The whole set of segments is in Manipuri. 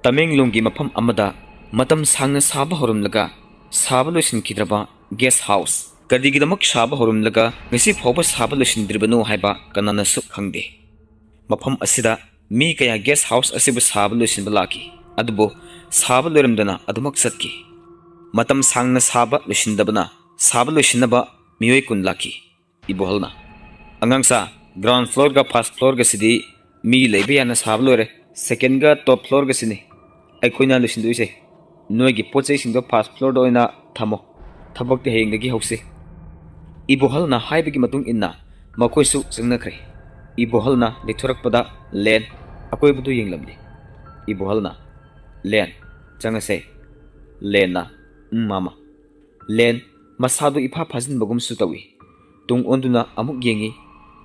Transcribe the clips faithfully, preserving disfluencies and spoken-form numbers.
ꯇꯃꯦꯡꯂꯣꯡꯒꯤ ꯃꯐꯝ ꯑꯃꯗ ꯃꯇꯝ ꯁꯥꯡꯅ ꯁꯥꯕ ꯍꯧꯔꯝꯂꯒ ꯁꯥꯕ ꯂꯣꯏꯁꯤꯟꯈꯤꯗ꯭ꯔꯕ ꯒꯦꯁ ꯍꯥꯎꯁ꯫ ꯀꯔꯤꯒꯤꯗꯃꯛ ꯁꯥꯕ ꯍꯧꯔꯝꯂꯒ ꯉꯁꯤ ꯐꯥꯎꯕ ꯁꯥꯕ ꯂꯣꯏꯁꯤꯟꯗ꯭ꯔꯤꯕꯅꯣ ꯍꯥꯏꯕ ꯀꯅꯥꯅꯁꯨ ꯈꯪꯗꯦ꯫ ꯃꯐꯝ ꯑꯁꯤꯗ ꯃꯤ ꯀꯌꯥ ꯒꯦꯁ ꯍꯥꯎꯁ ꯑꯁꯤꯕꯨ ꯁꯥꯕ ꯂꯣꯏꯁꯤꯟꯕ ꯂꯥꯛꯈꯤ, ꯑꯗꯨꯕꯨ ꯁꯥꯕ ꯂꯣꯏꯔꯝꯗꯅ ꯑꯗꯨꯃꯛ ꯆꯠꯈꯤ꯫ ꯃꯇꯝ ꯁꯥꯡꯅ ꯁꯥꯕ ꯂꯣꯏꯁꯤꯟꯗꯕꯅ ꯁꯥꯕ ꯂꯣꯏꯁꯤꯟꯅꯕ ꯃꯤꯑꯣꯏ ꯀꯨꯟ ꯂꯥꯛꯈꯤ꯫ ꯏꯕꯣꯍꯜꯅ, "ꯑꯉꯥꯡꯁꯥ, ꯒ꯭ꯔꯥꯎꯟ ꯐ꯭ꯂꯣꯔꯒ ꯐꯥꯔꯁ ꯐ꯭ꯂꯣꯔꯒꯁꯤꯗꯤ ꯃꯤ ꯂꯩꯕ ꯌꯥꯅ ꯁꯥꯕ ꯂꯣꯏꯔꯦ꯫ ꯁꯦꯀꯦꯟꯒ ꯇꯣꯞ ꯐ꯭ꯂꯣꯔꯒꯁꯤꯅꯤ ꯑꯩꯈꯣꯏꯅ ꯂꯣꯏꯁꯤꯟꯗꯣꯏꯁꯦ꯫ ꯅꯣꯏꯒꯤ ꯄꯣꯠ ꯆꯩꯁꯤꯡꯗꯣ ꯐꯥꯔꯁ ꯐ꯭ꯂꯣꯔꯗ ꯑꯣꯏꯅ ꯊꯝꯃꯣ꯫ ꯊꯕꯛꯇꯤ ꯍꯌꯦꯡꯗꯒꯤ ꯍꯧꯁꯤ꯫" ꯏꯕꯣꯍꯜꯅ ꯍꯥꯏꯕꯒꯤ ꯃꯇꯨꯡ ꯏꯟꯅ ꯃꯈꯣꯏꯁꯨ ꯆꯪꯅꯈ꯭ꯔꯦ꯫ ꯏꯕꯣꯍꯜꯅ ꯂꯩꯊꯣꯔꯛꯄꯗ ꯂꯦꯟ ꯑꯀꯣꯏꯕꯗꯨ ꯌꯦꯡꯂꯝꯃꯤ꯫ ꯏꯕꯣꯍꯜꯅ, "ꯂꯦꯟ, ꯆꯪꯉꯁꯦ꯫" ꯂꯦꯟꯅ, "ꯎꯝ, ꯃꯥꯃ꯫" ꯂꯦꯟ ꯃꯁꯥꯗꯨ ꯏꯐꯥ ꯐꯥꯖꯤꯟꯕꯒꯨꯝꯁꯨ ꯇꯧꯏ꯫ ꯇꯨꯡ ꯑꯣꯟꯗꯨꯅ ꯑꯃꯨꯛ ꯌꯦꯡꯏ,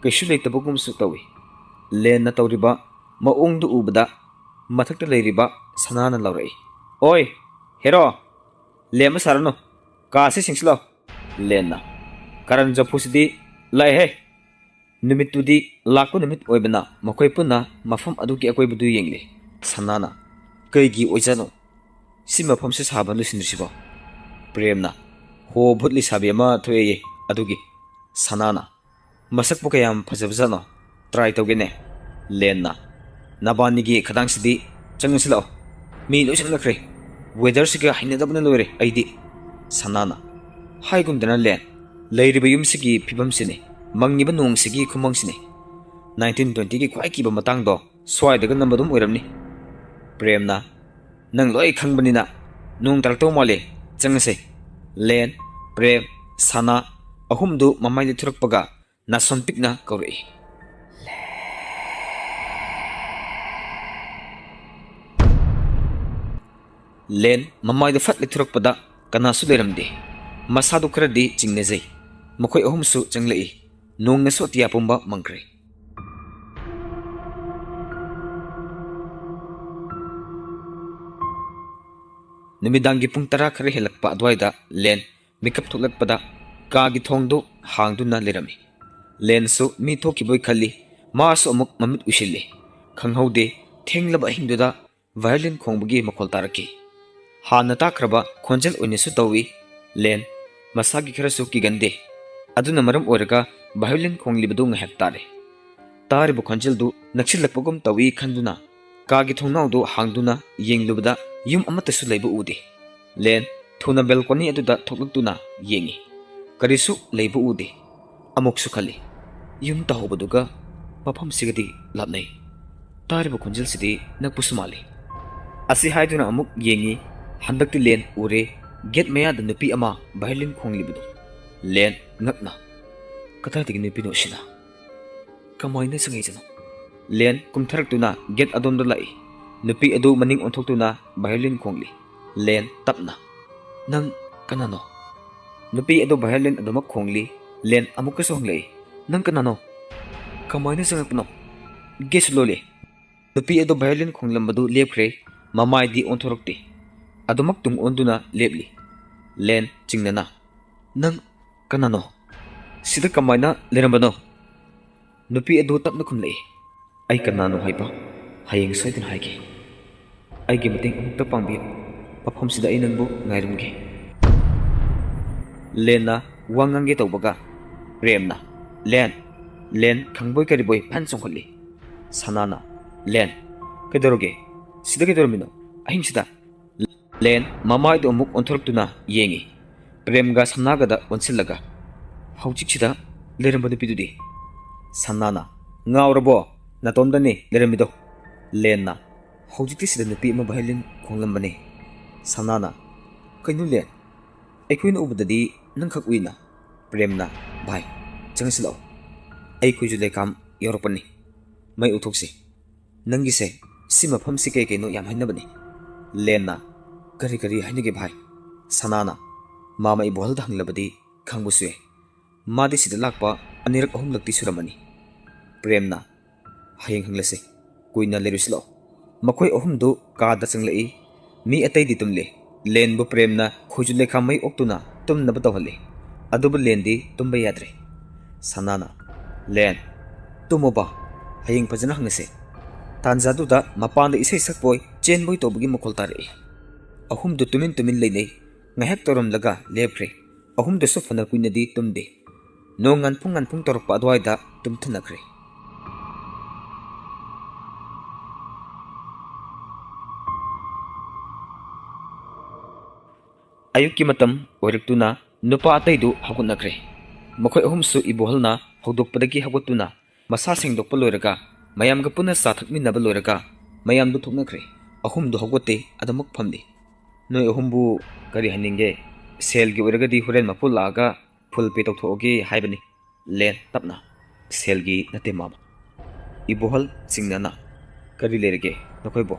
ꯀꯩꯁꯨ ꯂꯩꯇꯕꯒꯨꯝꯁꯨ ꯇꯧꯏ꯫ ꯂꯦꯟꯅ ꯇꯧꯔꯤꯕ ꯃꯑꯣꯡꯗꯨ ꯎꯕꯗ ꯃꯊꯛꯇ ꯂꯩꯔꯤꯕ ꯁꯅꯥꯅ ꯂꯥꯎꯔꯛꯏ, "ꯑꯣꯏ, ꯍꯦꯔꯣ, ꯂꯦꯝꯕ ꯁꯥꯔꯅꯨ, ꯀꯥꯁꯤ ꯁꯤꯡꯁꯤꯜꯂꯣ꯫" ꯂꯦꯟꯅ, "ꯀꯔꯟ ꯖꯐꯨꯁꯤꯗꯤ ꯂꯥꯛꯑꯦꯍꯦ!" ꯅꯨꯃꯤꯠꯇꯨꯗꯤ ꯂꯥꯛꯄ ꯅꯨꯃꯤꯠ ꯑꯣꯏꯕꯅ ꯃꯈꯣꯏ ꯄꯨꯟꯅ ꯃꯐꯝ ꯑꯗꯨꯒꯤ ꯑꯀꯣꯏꯕꯗꯨ ꯌꯦꯡꯂꯤ꯫ ꯁꯅꯥꯅ, "ꯀꯩꯒꯤ ꯑꯣꯏꯖꯥꯠꯅꯣ ꯁꯤ ꯃꯐꯝꯁꯦ ꯁꯥꯕ ꯂꯣꯏꯁꯤꯟꯗ꯭ꯔꯤꯁꯤꯕꯣ?" ꯄ꯭ꯔꯦꯝꯅ, "ꯍꯣ, ꯚꯨꯠ ꯂꯩꯁꯥꯕꯤ ꯑꯃ ꯊꯣꯛꯑꯦꯌꯦ ꯑꯗꯨꯒꯤ꯫" ꯁꯅꯥꯅ, "ꯃꯁꯛꯄꯨ ꯀꯌꯥꯝ ꯐꯖꯕꯖꯥꯠꯅꯣ? ꯇ꯭ꯔꯥꯏ ꯇꯧꯒꯦꯅꯦ꯫" ꯂꯦꯟꯅ, "ꯅꯕꯥꯅꯤꯒꯤ ꯈꯗꯥꯡꯁꯤꯗꯤ ꯆꯪꯉꯁꯤ ꯂꯥꯛꯑꯣ꯫ ꯃꯤ ꯂꯣꯏ ꯆꯪꯅꯈ꯭ꯔꯦ꯫ ꯋꯦꯗꯔꯁꯤꯒ ꯍꯩꯅꯗꯕꯅ ꯂꯣꯏꯔꯦ ꯑꯩꯗꯤ꯫" ꯁꯅꯥꯅ, "ꯍꯥꯏꯒꯨꯝꯗꯅ ꯂꯦꯟ, ꯂꯩꯔꯤꯕ ꯌꯨꯝꯁꯤꯒꯤ ꯐꯤꯕꯝꯁꯤꯅꯤ, ꯃꯪꯉꯤꯕ ꯅꯣꯡꯁꯤꯒꯤ ꯈꯨꯃꯪꯁꯤꯅꯤ꯫ ꯅꯥꯏꯟꯇꯤꯟ ꯇ꯭ꯋꯦꯟꯇꯤꯒꯤ ꯈ꯭ꯋꯥꯏ ꯀꯤꯕ ꯃꯇꯥꯡꯗꯣ ꯁ꯭ꯋꯥꯏꯗꯒ ꯅꯝꯕ ꯑꯗꯨꯝ ꯑꯣꯏꯔꯝꯅꯤ꯫" ꯄ꯭ꯔꯦꯝꯅ, "ꯅꯪ ꯂꯣꯏ ꯈꯪꯕꯅꯤꯅ ꯅꯣꯡ ꯇꯥꯔꯛꯇꯧ ꯃꯥꯜꯂꯦ, ꯆꯪꯉꯁꯦ꯫" ꯂꯦꯟ, ꯄ꯭ꯔꯦꯝ, ꯁꯅꯥ ꯑꯍꯨꯝꯗꯨ ꯃꯃꯥꯏ ꯂꯩꯊꯣꯔꯛꯄꯒ ꯅꯥꯁꯣꯟ ꯄꯤꯛꯅ ꯀꯧꯔꯛꯏ꯫ ꯂꯦꯟ ꯃꯃꯥꯏꯗ ꯐꯠ ꯂꯩꯊꯣꯔꯛꯄꯗ ꯀꯅꯥꯁꯨ ꯂꯩꯔꯝꯗꯦ꯫ ꯃꯁꯥꯗꯨ ꯈꯔꯗꯤ ꯆꯤꯡꯅꯖꯩ꯫ ꯃꯈꯣꯏ ꯑꯍꯨꯝꯁꯨ ꯆꯪꯂꯛꯏ꯫ ꯅꯣꯡꯅꯁꯨ ꯑꯇꯤꯌꯥ ꯄꯨꯝꯕ ꯃꯪꯈ꯭ꯔꯦ꯫ ꯅꯨꯃꯤꯗꯥꯡꯒꯤ ꯄꯨꯡ ꯇꯔꯥ ꯈꯔ ꯍꯦꯜꯂꯛꯄ ꯑꯗꯨꯋꯥꯏꯗ ꯂꯦꯟ ꯃꯤꯀꯞ ꯊꯣꯛꯂꯛꯄꯗ ꯀꯥꯒꯤ ꯊꯣꯡꯗꯨ ꯍꯥꯡꯗꯨꯅ ꯂꯩꯔꯝꯃꯤ꯫ ꯂꯦꯟꯁꯨ ꯃꯤ ꯊꯣꯛꯈꯤꯕꯣꯏ ꯈꯜꯂꯤ꯫ ꯃꯥꯁꯨ ꯑꯃꯨꯛ ꯃꯃꯤꯠ ꯎꯏꯁꯤꯜꯂꯤ꯫ ꯈꯪꯍꯧꯗꯦ, ꯊꯦꯡꯂꯕ ꯑꯍꯤꯡꯗꯨꯗ ꯚꯥꯏꯑꯣꯂꯤꯟ ꯈꯣꯡꯕꯒꯤ ꯃꯈꯣꯜ ꯇꯥꯔꯛꯈꯤ꯫ ꯍꯥꯟꯅ ꯇꯥꯈ꯭ꯔꯕ ꯈꯣꯟꯖꯦꯜ ꯑꯣꯏꯅꯁꯨ ꯇꯧꯏ꯫ ꯂꯦꯟ ꯃꯁꯥꯒꯤ ꯈꯔꯁꯨ ꯀꯤꯒꯟꯗꯦ꯫ ꯑꯗꯨꯅ ꯃꯔꯝ ꯑꯣꯏꯔꯒ ꯚꯥꯏꯑꯣꯂꯤꯟ ꯈꯣꯡꯂꯤꯕꯗꯨ ꯉꯥꯏꯍꯥꯛ ꯇꯥꯔꯦ꯫ ꯇꯥꯔꯤꯕ ꯈꯣꯟꯖꯦꯜꯗꯨ ꯅꯛꯁꯤꯜꯂꯛꯄꯒꯨꯝ ꯇꯧꯏ ꯈꯟꯗꯨꯅ ꯀꯥꯒꯤ ꯊꯣꯡꯅꯥꯎꯗꯨ ꯍꯥꯡꯗꯨꯅ ꯌꯦꯡꯂꯨꯕꯗ ꯌꯨꯝ ꯑꯃꯠꯇꯁꯨ ꯂꯩꯕ ꯎꯗꯦ꯫ ꯂꯦꯟ ꯊꯨꯅ ꯕꯦꯜꯀꯣꯅꯤ ꯑꯗꯨꯗ ꯊꯣꯛꯂꯛꯇꯨꯅ ꯌꯦꯡꯏ꯫ ꯀꯔꯤꯁꯨ ꯂꯩꯕ ꯎꯗꯦ꯫ ꯑꯃꯨꯛꯁꯨ ꯈꯜꯂꯤ, ꯌꯨꯝ ꯇꯥꯍꯧꯕꯗꯨꯒ ꯃꯐꯝꯁꯤꯒꯗꯤ ꯂꯥꯞꯅꯩ꯫ ꯇꯥꯔꯤꯕ ꯈꯣꯟꯖꯦꯜꯁꯤꯗꯤ ꯅꯛꯄꯁꯨ ꯃꯥꯜꯂꯤ꯫ ꯑꯁꯤ ꯍꯥꯏꯗꯨꯅ ꯑꯃꯨꯛ ꯌꯦꯡꯏ꯫ ꯍꯟꯗꯛꯇꯤ ꯂꯦꯟ ꯎꯔꯦ꯫ ꯒꯦꯠ ꯃꯌꯥꯗ ꯅꯨꯄꯤ ꯑꯃ ꯚꯥꯏꯑꯣꯂꯤꯟ ꯈꯣꯡꯂꯤꯕꯗꯨ꯫ ꯂꯦꯟ ꯉꯛꯅ, "ꯀꯗꯥꯏꯗꯒꯤ ꯅꯨꯄꯤꯅꯣ ꯑꯁꯤꯅ? ꯀꯃꯥꯏꯅ ꯆꯪꯉꯛꯏꯖꯥꯠꯅꯣ?" ꯂꯦꯟ ꯀꯨꯝꯊꯔꯛꯇꯨꯅ ꯒꯦꯠ ꯑꯗꯣꯝꯗ ꯂꯥꯛꯏ꯫ ꯅꯨꯄꯤ ꯑꯗꯨ ꯃꯅꯤꯡ ꯑꯣꯟꯊꯣꯛꯇꯨꯅ ꯚꯥꯏꯑꯣꯂꯤꯟ ꯈꯣꯡꯂꯤ꯫ ꯂꯦꯟ ꯇꯞꯅ, "ꯅꯪ ꯀꯅꯥꯅꯣ?" ꯅꯨꯄꯤ ꯑꯗꯨ ꯚꯥꯏꯑꯣꯂꯤꯟ ꯑꯗꯨꯃꯛ ꯈꯣꯡꯂꯤ꯫ ꯂꯦꯟ ꯑꯃꯨꯛꯀꯁꯨ ꯍꯪꯂꯛꯏ, "ꯅꯪ ꯀꯅꯥꯅꯣ? ꯀꯃꯥꯏꯅ ꯆꯪꯉꯛꯄꯅꯣ? ꯒꯦꯠꯁꯨ ꯂꯣꯜꯂꯤ꯫" ꯅꯨꯄꯤ ꯑꯗꯨ ꯚꯥꯏꯑꯣꯂꯤꯟ ꯈꯣꯡꯂꯝꯕꯗꯨ ꯂꯦꯞꯈ꯭ꯔꯦ꯫ ꯃꯃꯥꯏꯗꯤ ꯑꯣꯟꯊꯣꯔꯛꯇꯦ꯫ ꯑꯗꯨꯃꯛ ꯇꯨꯡ ꯑꯣꯟꯗꯨꯅ ꯂꯦꯞꯂꯤ꯫ ꯂꯦꯟ ꯆꯤꯡꯅꯅ, "ꯅꯪ ꯀꯅꯥꯅꯣ? ꯁꯤꯗ ꯀꯃꯥꯏꯅ ꯂꯩꯔꯝꯕꯅꯣ?" ꯅꯨꯄꯤ ꯑꯗꯨ ꯇꯞꯅ ꯈꯨꯝꯂꯛꯏ, "ꯑꯩ ꯀꯅꯥꯅꯣ ꯍꯥꯏꯕ ꯍꯌꯦꯡ ꯁꯣꯏꯗꯅ ꯍꯥꯏꯒꯦ꯫ ꯑꯩꯒꯤ ꯃꯇꯦꯡ ꯑꯃꯨꯛꯇ ꯄꯥꯡꯕꯤꯌꯨ꯫ ꯃꯐꯝꯁꯤꯗ ꯑꯩ ꯅꯪꯕꯨ ꯉꯥꯏꯔꯝꯒꯦ꯫" ꯂꯦꯟꯅ ꯋꯥ ꯉꯥꯡꯒꯦ ꯇꯧꯕꯒ ꯄ꯭ꯔꯦꯝꯅ, "ꯂꯦꯟ!" ꯂꯦꯟ ꯈꯪꯕꯣꯏ ꯀꯔꯤꯕꯣꯏ ꯐꯟ ꯆꯣꯡꯈꯠꯂꯤ꯫ ꯁꯅꯥꯅ, "ꯂꯦꯟ, ꯀꯩꯗꯧꯔꯒꯦ? ꯁꯤꯗ ꯀꯩꯗꯧꯔꯝꯃꯤꯅꯣ? ꯑꯍꯤꯡꯁꯤꯗ?" ꯂꯦꯟ ꯃꯃꯥꯏꯗꯨ ꯑꯃꯨꯛ ꯑꯣꯟꯊꯣꯔꯛꯇꯨꯅ ꯌꯦꯡꯏ꯫ ꯄ꯭ꯔꯦꯝꯒ ꯁꯅꯥꯒꯗ ꯑꯣꯟꯁꯤꯜꯂꯒ, "ꯍꯧꯖꯤꯛꯁꯤꯗ ꯂꯩꯔꯝꯕ ꯅꯨꯄꯤꯗꯨꯗꯤ?" ꯁꯅꯥꯅ, "ꯉꯥꯎꯔꯕꯣ? ꯅꯇꯣꯝꯗꯅꯤ ꯂꯩꯔꯝꯃꯤꯗꯣ꯫" ꯂꯦꯟꯅ, "ꯍꯧꯖꯤꯛꯇꯤ ꯁꯤꯗ ꯅꯨꯄꯤ ꯑꯃ ꯚꯥꯏꯑꯣꯂꯤꯟ ꯈꯣꯡꯂꯝꯕꯅꯤ꯫" ꯁꯅꯥꯅ, "ꯀꯩꯅꯣ ꯂꯦꯟ? ꯑꯩꯈꯣꯏꯅ ꯎꯕꯗꯗꯤ ꯅꯪꯈꯛ ꯎꯏꯅ꯫" ꯄ꯭ꯔꯦꯝꯅ, "ꯚꯥꯏ, ꯆꯪꯁꯤꯜꯂꯛꯑꯣ꯫ ꯑꯩꯈꯣꯏꯁꯨ ꯂꯩꯈꯥꯝ ꯌꯧꯔꯛꯄꯅꯤ꯫ ꯃꯩ ꯎꯊꯣꯛꯁꯤ꯫ ꯅꯪꯒꯤꯁꯦ ꯁꯤ ꯃꯐꯝꯁꯤ ꯀꯩ ꯀꯩꯅꯣ ꯌꯥꯝ ꯍꯥꯏꯅꯕꯅꯤ꯫" ꯂꯦꯟꯅ, "ꯀꯔꯤ ꯀꯔꯤ ꯍꯥꯏꯅꯒꯦ ꯚꯥꯏ?" ꯁꯅꯥꯅ, "ꯃꯥꯃ ꯏꯕꯣꯍꯜꯗ ꯍꯪꯂꯕꯗꯤ ꯈꯪꯕꯁꯨ ꯌꯥꯏ꯫ ꯃꯥꯗꯤ ꯁꯤꯗ ꯂꯥꯛꯄ ꯑꯅꯤꯔꯛ ꯑꯍꯨꯝꯂꯛꯇꯤ ꯁꯨꯔꯝꯃꯅꯤ꯫" ꯄ꯭ꯔꯦꯝꯅ, "ꯍꯌꯦꯡ ꯍꯪꯂꯁꯤ꯫ ꯀꯨꯏꯅ ꯂꯩꯔꯨꯁꯤ ꯂꯥꯛꯑꯣ꯫" ꯃꯈꯣꯏ ꯑꯍꯨꯝꯗꯨ ꯀꯥꯗ ꯆꯪꯂꯛꯏ꯫ ꯃꯤ ꯑꯇꯩꯗꯤ ꯇꯨꯝꯂꯤ꯫ ꯂꯦꯟꯕꯨ ꯄ꯭ꯔꯦꯝꯅ ꯈꯣꯏꯖꯨ ꯂꯩꯈꯥꯝ ꯃꯩ ꯑꯣꯛꯇꯨꯅ ꯇꯨꯝꯅꯕ ꯇꯧꯍꯜꯂꯤ꯫ ꯑꯗꯨꯕꯨ ꯂꯦꯟꯗꯤ ꯇꯨꯝꯕ ꯌꯥꯗ꯭ꯔꯦ꯫ ꯁꯅꯥꯅ, "ꯂꯦꯟ, ꯇꯨꯝꯃꯣꯕ, ꯍꯌꯦꯡ ꯐꯖꯅ ꯍꯪꯉꯁꯤ꯫ ꯇꯥꯟꯖꯥꯗꯨꯗ ꯃꯄꯥꯟꯗ ꯏꯁꯩ ꯁꯛꯄꯣꯏ ꯆꯦꯟꯕꯣꯏ ꯇꯧꯕꯒꯤ ꯃꯈꯣꯜ ꯇꯥꯔꯛꯏ꯫ ꯑꯍꯨꯝꯗꯨ ꯇꯨꯃꯤꯟ ꯇꯨꯃꯤꯟ ꯂꯩꯅꯩ꯫ ꯉꯥꯏꯍꯥꯛ ꯇꯧꯔꯝꯂꯒ ꯂꯦꯞꯈ꯭ꯔꯦ꯫ ꯑꯍꯨꯝꯗꯨꯁꯨ ꯐꯅ ꯀꯨꯏꯅꯗꯤ ꯇꯨꯝꯗꯦ꯫ ꯅꯣꯡ ꯉꯥꯟꯐꯨꯡ ꯉꯥꯟꯐꯨꯡ ꯇꯧꯔꯛꯄ ꯑꯗꯨꯋꯥꯏꯗ ꯇꯨꯝꯊꯅꯈ꯭ꯔꯦ꯫ ꯑꯌꯨꯛꯀꯤ ꯃꯇꯝ ꯑꯣꯏꯔꯛꯇꯨꯅ ꯅꯨꯄꯥ ꯑꯇꯩꯗꯨ ꯍꯧꯒꯠꯅꯈ꯭ꯔꯦ꯫ ꯃꯈꯣꯏ ꯑꯍꯨꯝꯁꯨ ꯏꯕꯣꯍꯜꯅ ꯍꯧꯗꯣꯛꯄꯗꯒꯤ ꯍꯧꯒꯠꯇꯨꯅ ꯃꯁꯥ ꯁꯦꯡꯗꯣꯛꯄ ꯂꯣꯏꯔꯒ, ꯃꯌꯥꯝꯒ ꯄꯨꯟꯅ ꯆꯥ ꯊꯛꯃꯤꯟꯅꯕ ꯂꯣꯏꯔꯒ, ꯃꯌꯥꯝꯗꯨ ꯊꯣꯛꯅꯈ꯭ꯔꯦ꯫ ꯑꯍꯨꯝꯗꯨ ꯍꯧꯒꯠꯇꯦ, ꯑꯗꯨꯃꯛ ꯐꯝꯂꯤ꯫ "ꯅꯣꯏ ꯑꯍꯨꯝꯕꯨ ꯀꯔꯤ ꯍꯥꯏꯅꯤꯡꯒꯦ? ꯁꯦꯜꯒꯤ ꯑꯣꯏꯔꯒꯗꯤ ꯍꯣꯔꯦꯟ ꯃꯄꯨ ꯂꯥꯛꯑꯒ ꯐꯨꯜ ꯄꯦ ꯇꯧꯊꯣꯛꯑꯒꯦ ꯍꯥꯏꯕꯅꯤ꯫" ꯂꯦꯟ ꯇꯞꯅ, "ꯁꯦꯜꯒꯤ ꯅꯠꯇꯦ, ꯃꯥꯃ꯫" ꯏꯕꯣꯍꯜ ꯆꯤꯡꯅꯅ, "ꯀꯔꯤ ꯂꯩꯔꯒꯦ ꯅꯈꯣꯏꯕꯣ?"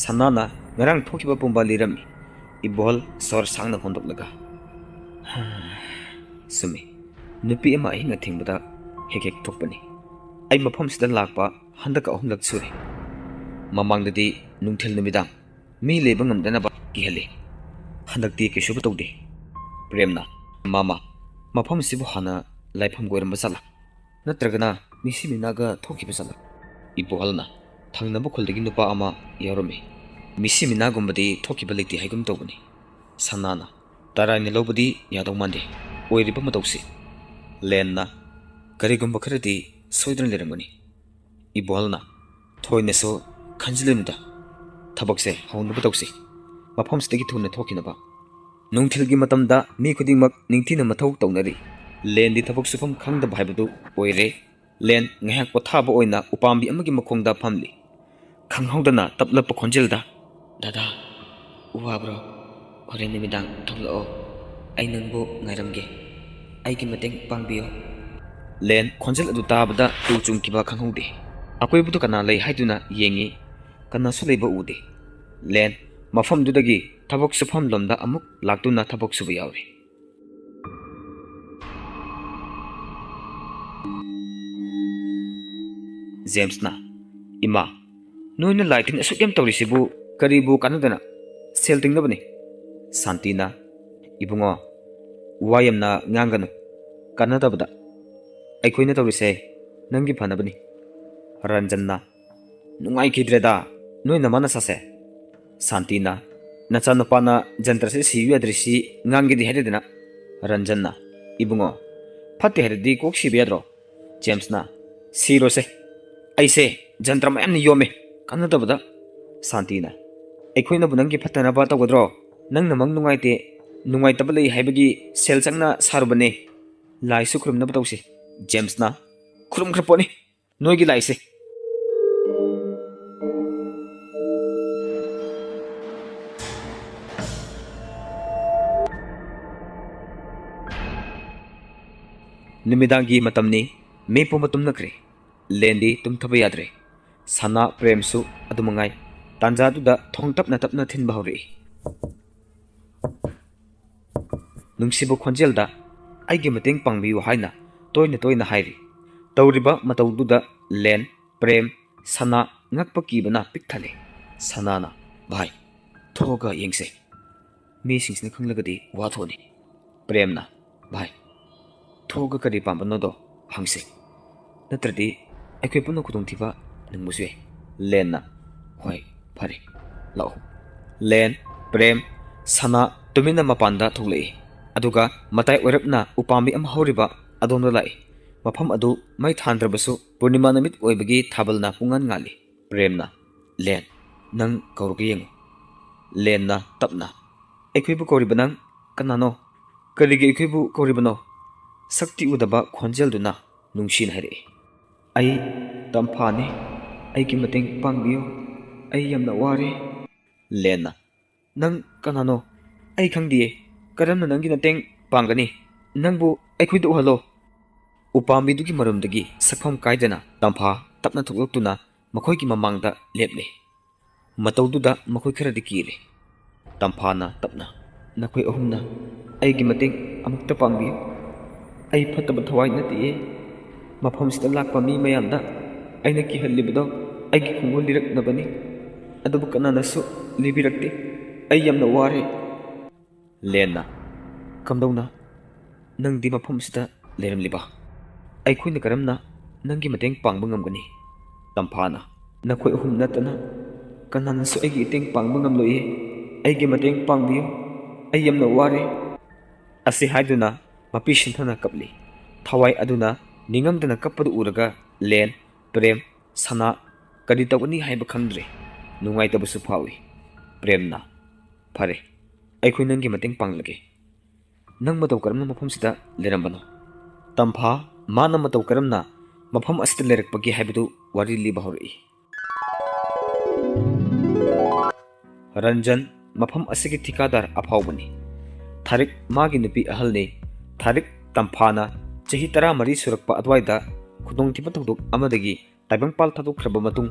ꯁꯅꯥꯅ ꯉꯔꯥꯡ ꯊꯣꯛꯈꯤꯕ ꯄꯨꯝꯕ ꯂꯤꯔꯝꯃꯤ꯫ ꯏꯕꯣꯍꯜ ꯁꯣꯔ ꯁꯥꯡꯅ ꯍꯣꯟꯗꯣꯛꯂꯒ, "ꯆꯨꯝꯃꯤ, ꯅꯨꯄꯤ ꯑꯃ ꯑꯍꯤꯡ ꯑꯊꯦꯡꯕꯗ ꯍꯦꯛ ꯍꯦꯛ ꯊꯣꯛꯄꯅꯤ꯫ ꯑꯩ ꯃꯐꯝꯁꯤꯗ ꯂꯥꯛꯄ ꯍꯟꯗꯛ ꯑꯍꯨꯝꯂꯛ ꯁꯨꯔꯦ꯫ ꯃꯃꯥꯡꯗꯗꯤ ꯅꯨꯡꯊꯤꯜ ꯅꯨꯃꯤꯗꯥꯡ ꯃꯤ ꯂꯩꯕ ꯉꯝꯗꯅꯕ ꯀꯤꯍꯜꯂꯤ꯫ ꯍꯟꯗꯛꯇꯤ ꯀꯩꯁꯨꯕꯨ ꯇꯧꯗꯦ꯫" ꯄ꯭ꯔꯦꯝꯅ, "ꯃꯥꯃ, ꯃꯐꯝꯁꯤꯕꯨ ꯍꯥꯟꯅ ꯂꯥꯏꯐꯝꯒ ꯑꯣꯏꯔꯝꯕ ꯖꯥꯠꯂꯥ? ꯅꯠꯇ꯭ꯔꯒꯅ ꯃꯤꯁꯤ ꯃꯤꯅꯥꯒ ꯊꯣꯛꯈꯤꯕ ꯖꯥꯠꯂꯥ?" ꯏꯕꯣꯍꯜꯅ, "ꯊꯪꯅꯕ ꯈꯨꯜꯗꯒꯤ ꯅꯨꯄꯥ ꯑꯃ ꯌꯥꯎꯔꯝꯃꯤ꯫ ꯃꯤꯁꯤ ꯃꯤꯅꯥꯒꯨꯝꯕꯗꯤ ꯊꯣꯛꯈꯤꯕ ꯂꯩꯇꯦ ꯍꯥꯏꯒꯨꯝ ꯇꯧꯕꯅꯤ꯫" ꯁꯅꯥꯅ, "ꯇꯔꯥꯏꯅ ꯂꯧꯕꯗꯤ ꯌꯥꯗꯧ ꯃꯥꯟꯗꯦ, ꯑꯣꯏꯔꯤꯕ ꯃꯇꯧꯁꯤ꯫" ꯂꯦꯟꯅ, "ꯀꯔꯤꯒꯨꯝꯕ ꯈꯔꯗꯤ ꯁꯣꯏꯗꯅ ꯂꯩꯔꯝꯒꯅꯤ꯫" ꯏꯕꯣꯍꯜꯅ, "ꯊꯣꯏꯅꯁꯨ ꯈꯟꯖꯤꯜꯂꯨꯅꯨꯗ꯫ ꯊꯕꯛꯁꯦ ꯍꯧꯅꯕ ꯇꯧꯁꯤ꯫ ꯃꯐꯝꯁꯤꯗꯒꯤ ꯊꯨꯅ ꯊꯣꯛꯈꯤꯅꯕ꯫ ꯅꯨꯡꯊꯤꯜꯒꯤ ꯃꯇꯝꯗ ꯃꯤ ꯈꯨꯗꯤꯡꯃꯛ ꯅꯤꯡꯊꯤꯅ ꯃꯊꯧ ꯇꯧꯅꯔꯤ꯫ ꯂꯦꯟꯗꯤ ꯊꯕꯛ ꯁꯨꯐꯝ ꯈꯪꯗꯕ ꯍꯥꯏꯕꯗꯨ ꯑꯣꯏꯔꯦ꯫ ꯂꯦꯟ ꯉꯥꯏꯍꯥꯛ ꯄꯣꯊꯥꯕ ꯑꯣꯏꯅ ꯎꯄꯥꯝꯕꯤ ꯑꯃꯒꯤ ꯃꯈꯣꯡꯗ ꯐꯝꯂꯤ꯫ ꯈꯪꯍꯧꯗꯅ ꯇꯞꯂꯞꯄ ꯈꯣꯟꯖꯦꯜꯗ, "ꯗꯥꯗꯥ, ꯋꯥꯕ꯭ꯔꯣ? ꯍꯣꯔꯦꯟ ꯅꯨꯃꯤꯗꯥꯡ ꯊꯣꯛꯂꯛꯑꯣ꯫ ꯑꯩ ꯅꯪꯕꯨ ꯉꯥꯏꯔꯝꯒꯦ꯫ ꯑꯩꯒꯤ ꯃꯇꯦꯡ ꯄꯥꯡꯕꯤꯌꯨ꯫" ꯂꯦꯟ ꯈꯣꯟꯖꯦꯜ ꯑꯗꯨ ꯇꯥꯕꯗ ꯇꯨ ꯆꯨꯡꯈꯤꯕ ꯈꯪꯍꯧꯗꯦ꯫ ꯑꯀꯣꯏꯕꯗꯨ ꯀꯅꯥ ꯂꯩ ꯍꯥꯏꯗꯨꯅ ꯌꯦꯡꯉꯤ꯫ ꯀꯅꯥꯁꯨ ꯂꯩꯕ ꯎꯗꯦ꯫ ꯂꯦꯟ ꯃꯐꯝꯗꯨꯗꯒꯤ ꯊꯕꯛ ꯁꯨꯐꯝ ꯂꯣꯝꯗ ꯑꯃꯨꯛ ꯂꯥꯛꯇꯨꯅ ꯊꯕꯛ ꯁꯨꯕ ꯌꯥꯎꯔꯤ꯫ ꯖꯦꯝꯁꯅ, "ꯏꯃꯥ, ꯅꯣꯏꯅ ꯂꯥꯏ ꯇꯤꯟ ꯑꯁꯨꯛ ꯌꯥꯝ ꯇꯧꯔꯤꯁꯤꯕꯨ ꯀꯔꯤꯕꯨ ꯀꯥꯟꯅꯗꯅ? ꯁꯦꯜ ꯇꯤꯡꯅꯕꯅꯤ꯫" ꯁꯥꯟꯇꯤꯅ, "ꯏꯕꯨꯡꯉꯣ, ꯋꯥ ꯌꯥꯝꯅ ꯉꯥꯡꯒꯅꯨ꯫ ꯀꯥꯟꯅꯗꯕꯗ꯫ ꯑꯩꯈꯣꯏꯅ ꯇꯧꯔꯤꯁꯦ ꯅꯪꯒꯤ ꯐꯅꯕꯅꯤ꯫" ꯔꯟꯖꯟꯅ, "ꯅꯨꯡꯉꯥꯏꯈꯤꯗ꯭ꯔꯦꯗ꯫ ꯅꯣꯏ ꯅꯃꯥ ꯅꯆꯥꯁꯦ? ꯁꯥꯟꯇꯤꯅ, "ꯅꯆꯥꯅꯨꯄꯥꯅ ꯖꯟꯇ꯭ꯔꯁꯦ ꯁꯤꯌꯨ ꯌꯥꯗ꯭ꯔꯤꯁꯤ ꯉꯥꯡꯒꯦꯗꯤ ꯍꯥꯏꯗꯦꯗꯅ?" ꯔꯟꯖꯟꯅ, "ꯏꯕꯨꯡꯉꯣ, ꯐꯠꯇꯦ ꯍꯥꯏꯔꯗꯤ ꯀꯣꯛ ꯁꯤꯕ ꯌꯥꯗ꯭ꯔꯣ?" ꯖꯦꯝꯁꯅ, "ꯁꯤꯔꯣꯁꯦ, ꯑꯩꯁꯦ ꯖꯟꯇ꯭ꯔ ꯃꯌꯥꯝꯅ ꯌꯣꯝꯃꯦ, ꯀꯥꯟꯅꯗꯕꯗ꯫" ꯁꯥꯟꯇꯤꯅ, "ꯑꯩꯈꯣꯏꯅꯕꯨ ꯅꯪꯒꯤ ꯐꯠꯇꯅꯕ ꯇꯧꯒꯗ꯭ꯔꯣ? ꯅꯪꯅ ꯃꯪ ꯅꯨꯡꯉꯥꯏꯇꯦ, ꯅꯨꯡꯉꯥꯏꯇꯕ ꯂꯩ ꯍꯥꯏꯕꯒꯤ ꯁꯦꯜ ꯆꯪꯅ ꯁꯥꯔꯨꯕꯅꯦ꯫ ꯂꯥꯏꯁꯨ ꯈꯨꯔꯨꯝꯅꯕ ꯇꯧꯁꯤ꯫" ꯖꯦꯝꯁꯅ, "ꯈꯨꯔꯨꯝꯈ꯭ꯔ ꯄꯣꯠꯅꯤ ꯅꯣꯏꯒꯤ ꯂꯥꯏꯁꯦ꯫" ꯅꯨꯃꯤꯗꯥꯡꯒꯤ ꯃꯇꯝꯅꯤ꯫ ꯃꯤ ꯄꯨꯝꯕ ꯇꯨꯝꯅꯈ꯭ꯔꯦ꯫ ꯂꯦꯟꯗꯤ ꯇꯨꯝꯊꯕ ꯌꯥꯗ꯭ꯔꯦ꯫ ꯁꯅꯥ, ꯄ꯭ꯔꯦꯝꯁꯨ ꯑꯗꯨꯃꯉꯥꯏ꯫ ꯇꯥꯟꯖꯥꯗꯨꯗ ꯊꯣꯡ ꯇꯞꯅ ꯇꯞꯅ ꯊꯤꯟꯕ ꯍꯧꯔꯛꯏ꯫ ꯅꯨꯡꯁꯤꯕ ꯈꯣꯟꯖꯦꯜꯗ, "ꯑꯩꯒꯤ ꯃꯇꯦꯡ ꯄꯥꯡꯕꯤꯌꯨ" ꯍꯥꯏꯅ ꯇꯣꯏꯅ ꯇꯣꯏꯅ ꯍꯥꯏꯔꯤ꯫ ꯇꯧꯔꯤꯕ ꯃꯇꯧꯗꯨꯗ ꯂꯦꯟ, ꯄ꯭ꯔꯦꯝ, ꯁꯅꯥ ꯉꯛꯄ ꯀꯤꯕꯅ ꯄꯤꯛ ꯊꯜꯂꯦ꯫ ꯁꯅꯥꯅ, "ꯚꯥꯏ, ꯊꯣꯛꯑꯒ ꯌꯦꯡꯁꯦ꯫ ꯃꯤꯁꯤꯡꯁꯤꯅ ꯈꯪꯂꯒꯗꯤ ꯋꯥ ꯊꯣꯛꯑꯅꯤ꯫" ꯄ꯭ꯔꯦꯝꯅ, "ꯚꯥꯏ, ꯊꯣꯛꯑꯒ ꯀꯔꯤ ꯄꯥꯝꯕꯅꯣꯗꯣ ꯍꯪꯁꯦ꯫ ꯅꯠꯇ꯭ꯔꯗꯤ ꯑꯩꯈꯣꯏ ꯄꯨꯟꯅ ꯈꯨꯗꯣꯡꯊꯤꯕ ꯅꯪꯕꯁꯨ ꯌꯥꯏ꯫" ꯂꯦꯟꯅ, "ꯍꯣꯏ, ꯐꯔꯦ, ꯂꯥꯛꯑꯣ꯫" ꯂꯦꯟ, ꯄ꯭ꯔꯦꯝ, ꯁꯅꯥ ꯇꯨꯃꯤꯟꯅ ꯃꯄꯥꯟꯗ ꯊꯣꯛꯂꯛꯏ꯫ ꯑꯗꯨꯒ ꯃꯇꯥꯏ ꯑꯣꯏꯔꯞꯅ ꯎꯄꯥꯝꯕꯤ ꯑꯃ ꯍꯧꯔꯤꯕ ꯑꯗꯣꯝꯗ ꯂꯥꯛꯏ꯫ ꯃꯐꯝ ꯑꯗꯨ ꯃꯩ ꯊꯥꯟꯗ꯭ꯔꯕꯁꯨ ꯄꯨꯔꯅꯤꯃꯥ ꯅꯨꯃꯤꯠ ꯑꯣꯏꯕꯒꯤ ꯊꯥꯕꯜꯅ ꯄꯨꯡꯉꯥꯟ ꯉꯥꯜꯂꯤ꯫ ꯄ꯭ꯔꯦꯝꯅ, "ꯂꯦꯟ, ꯅꯪ ꯀꯧꯔꯒ ꯌꯦꯡꯉꯨ꯫" ꯂꯦꯟꯅ ꯇꯞꯅ, "ꯑꯩꯈꯣꯏꯕꯨ ꯀꯧꯔꯤꯕ ꯅꯪ ꯀꯅꯥꯅꯣ? ꯀꯔꯤꯒꯤ ꯑꯩꯈꯣꯏꯕꯨ ꯀꯧꯔꯤꯕꯅꯣ?" ꯁꯛꯇꯤ ꯎꯗꯕ ꯈꯣꯟꯖꯦꯜꯗꯨꯅ ꯅꯨꯡꯁꯤꯅ ꯍꯥꯏꯔꯛꯏ꯫ "ꯑꯩ ꯇꯝꯐꯥꯅꯤ꯫ ꯑꯩꯒꯤ ꯃꯇꯦꯡ ꯄꯥꯡꯕꯤꯌꯨ꯫ ꯑꯩ ꯌꯥꯝꯅ ꯋꯥꯔꯦ꯫" ꯂꯦꯟꯅ, "ꯅꯪ ꯀꯅꯥꯅꯣ? ꯑꯩ ꯈꯪꯗꯤꯌꯦ꯫ ꯀꯔꯝꯅ ꯅꯪꯒꯤ ꯃꯇꯦꯡ ꯄꯥꯡꯒꯅꯤ? ꯅꯪꯕꯨ ꯑꯩꯈꯣꯏꯗ ꯎꯍꯜꯂꯣ꯫" ꯎꯄꯥꯝꯕꯤꯗꯨꯒꯤ ꯃꯔꯨꯝꯗꯒꯤ ꯁꯛꯐꯝ ꯀꯥꯏꯗꯅ ꯇꯝꯐꯥ ꯇꯞꯅ ꯊꯣꯛꯂꯛꯇꯨꯅ ꯃꯈꯣꯏꯒꯤ ꯃꯃꯥꯡꯗ ꯂꯦꯞꯂꯦ꯫ ꯃꯇꯧꯗꯨꯗ ꯃꯈꯣꯏ ꯈꯔꯗꯤ ꯀꯤꯔꯦ꯫ ꯇꯝꯐꯥꯅ ꯇꯞꯅ, "ꯅꯈꯣꯏ ꯑꯍꯨꯝꯅ ꯑꯩꯒꯤ ꯃꯇꯦꯡ ꯑꯃꯨꯛꯇ ꯄꯥꯡꯕꯤꯌꯨ꯫ ꯑꯩ ꯐꯠꯇꯕ ꯊꯋꯥꯏ ꯅꯠꯇꯤꯌꯦ꯫ ꯃꯐꯝꯁꯤꯗ ꯂꯥꯛꯄ ꯃꯤ ꯃꯌꯥꯝꯗ ꯑꯩꯅ ꯀꯤꯍꯜꯂꯤꯕꯗꯣ ꯑꯩꯒꯤ ꯈꯣꯡꯒꯨꯜ ꯂꯤꯔꯛꯅꯕꯅꯤ꯫ ꯑꯗꯨꯕꯨ ꯀꯅꯥꯅꯁꯨ ꯂꯤꯕꯤꯔꯛꯇꯦ꯫ ꯑꯩ ꯌꯥꯝꯅ ꯋꯥꯔꯦ꯫" ꯂꯦꯟꯅ, "ꯀꯝꯗꯧꯅ ꯅꯪꯗꯤ ꯃꯐꯝꯁꯤꯗ ꯂꯩꯔꯝꯂꯤꯕ? ꯑꯩꯈꯣꯏꯅ ꯀꯔꯝꯅ ꯅꯪꯒꯤ ꯃꯇꯦꯡ ꯄꯥꯡꯕ ꯉꯝꯒꯅꯤ?" ꯇꯝꯐꯥꯅ, "ꯅꯈꯣꯏ ꯑꯍꯨꯝ ꯅꯠꯇꯅ ꯀꯅꯥꯅꯁꯨ ꯑꯩꯒꯤ ꯃꯇꯦꯡ ꯄꯥꯡꯕ ꯉꯝꯂꯣꯏꯌꯦ꯫ ꯑꯩꯒꯤ ꯃꯇꯦꯡ ꯄꯥꯡꯕꯤꯌꯨ꯫ ꯑꯩ ꯌꯥꯝꯅ ꯋꯥꯔꯦ꯫" ꯑꯁꯤ ꯍꯥꯏꯗꯨꯅ ꯃꯄꯤ ꯁꯤꯟꯊꯅ ꯀꯞꯂꯤ꯫ ꯊꯋꯥꯏ ꯑꯗꯨꯅ ꯅꯤꯡꯉꯝꯗꯅ ꯀꯞꯄꯗꯨ ꯎꯔꯒ ꯂꯦꯟ, ꯄ꯭ꯔꯦꯝ, ꯁꯅꯥ ꯀꯔꯤ ꯇꯧꯒꯅꯤ ꯍꯥꯏꯕ ꯈꯪꯗ꯭ꯔꯦ꯫ ꯅꯨꯡꯉꯥꯏꯇꯕꯁꯨ ꯐꯥꯎꯏ꯫ ꯄ꯭ꯔꯦꯝꯅ, "ꯐꯔꯦ, ꯑꯩꯈꯣꯏ ꯅꯪꯒꯤ ꯃꯇꯦꯡ ꯄꯥꯡꯂꯒꯦ꯫ ꯅꯪ ꯃꯇꯧ ꯀꯔꯝꯅ ꯃꯐꯝꯁꯤꯗ ꯂꯩꯔꯝꯕꯅꯣ?" ꯇꯝꯐꯥ ꯃꯥꯅ ꯃꯇꯧ ꯀꯔꯝꯅ ꯃꯐꯝ ꯑꯁꯤꯗ ꯂꯩꯔꯛꯄꯒꯦ ꯍꯥꯏꯕꯗꯨ ꯋꯥꯔꯤ ꯂꯤꯕ ꯍꯧꯔꯛꯏ꯫ ꯔꯟꯖꯟ ꯃꯐꯝ ꯑꯁꯤꯒꯤ ꯊꯤꯀꯥꯗꯥꯔ ꯑꯐꯥꯎꯕꯅꯤ꯫ ꯊꯥꯔꯤꯛ ꯃꯥꯒꯤ ꯅꯨꯄꯤ ꯑꯍꯜꯅꯤ꯫ ꯊꯥꯔꯤꯛ ꯇꯝꯐꯥꯅ ꯆꯍꯤ ꯇꯔꯥꯃꯔꯤ ꯁꯨꯔꯛꯄ ꯑꯗꯨꯋꯥꯏꯗ ꯈꯨꯗꯣꯡꯊꯤꯕ ꯊꯧꯗꯣꯛ ꯑꯃꯗꯒꯤ ꯇꯥꯏꯕꯪꯄꯥꯜ ꯊꯥꯗꯣꯛꯈ꯭ꯔꯕ ꯃꯇꯨꯡ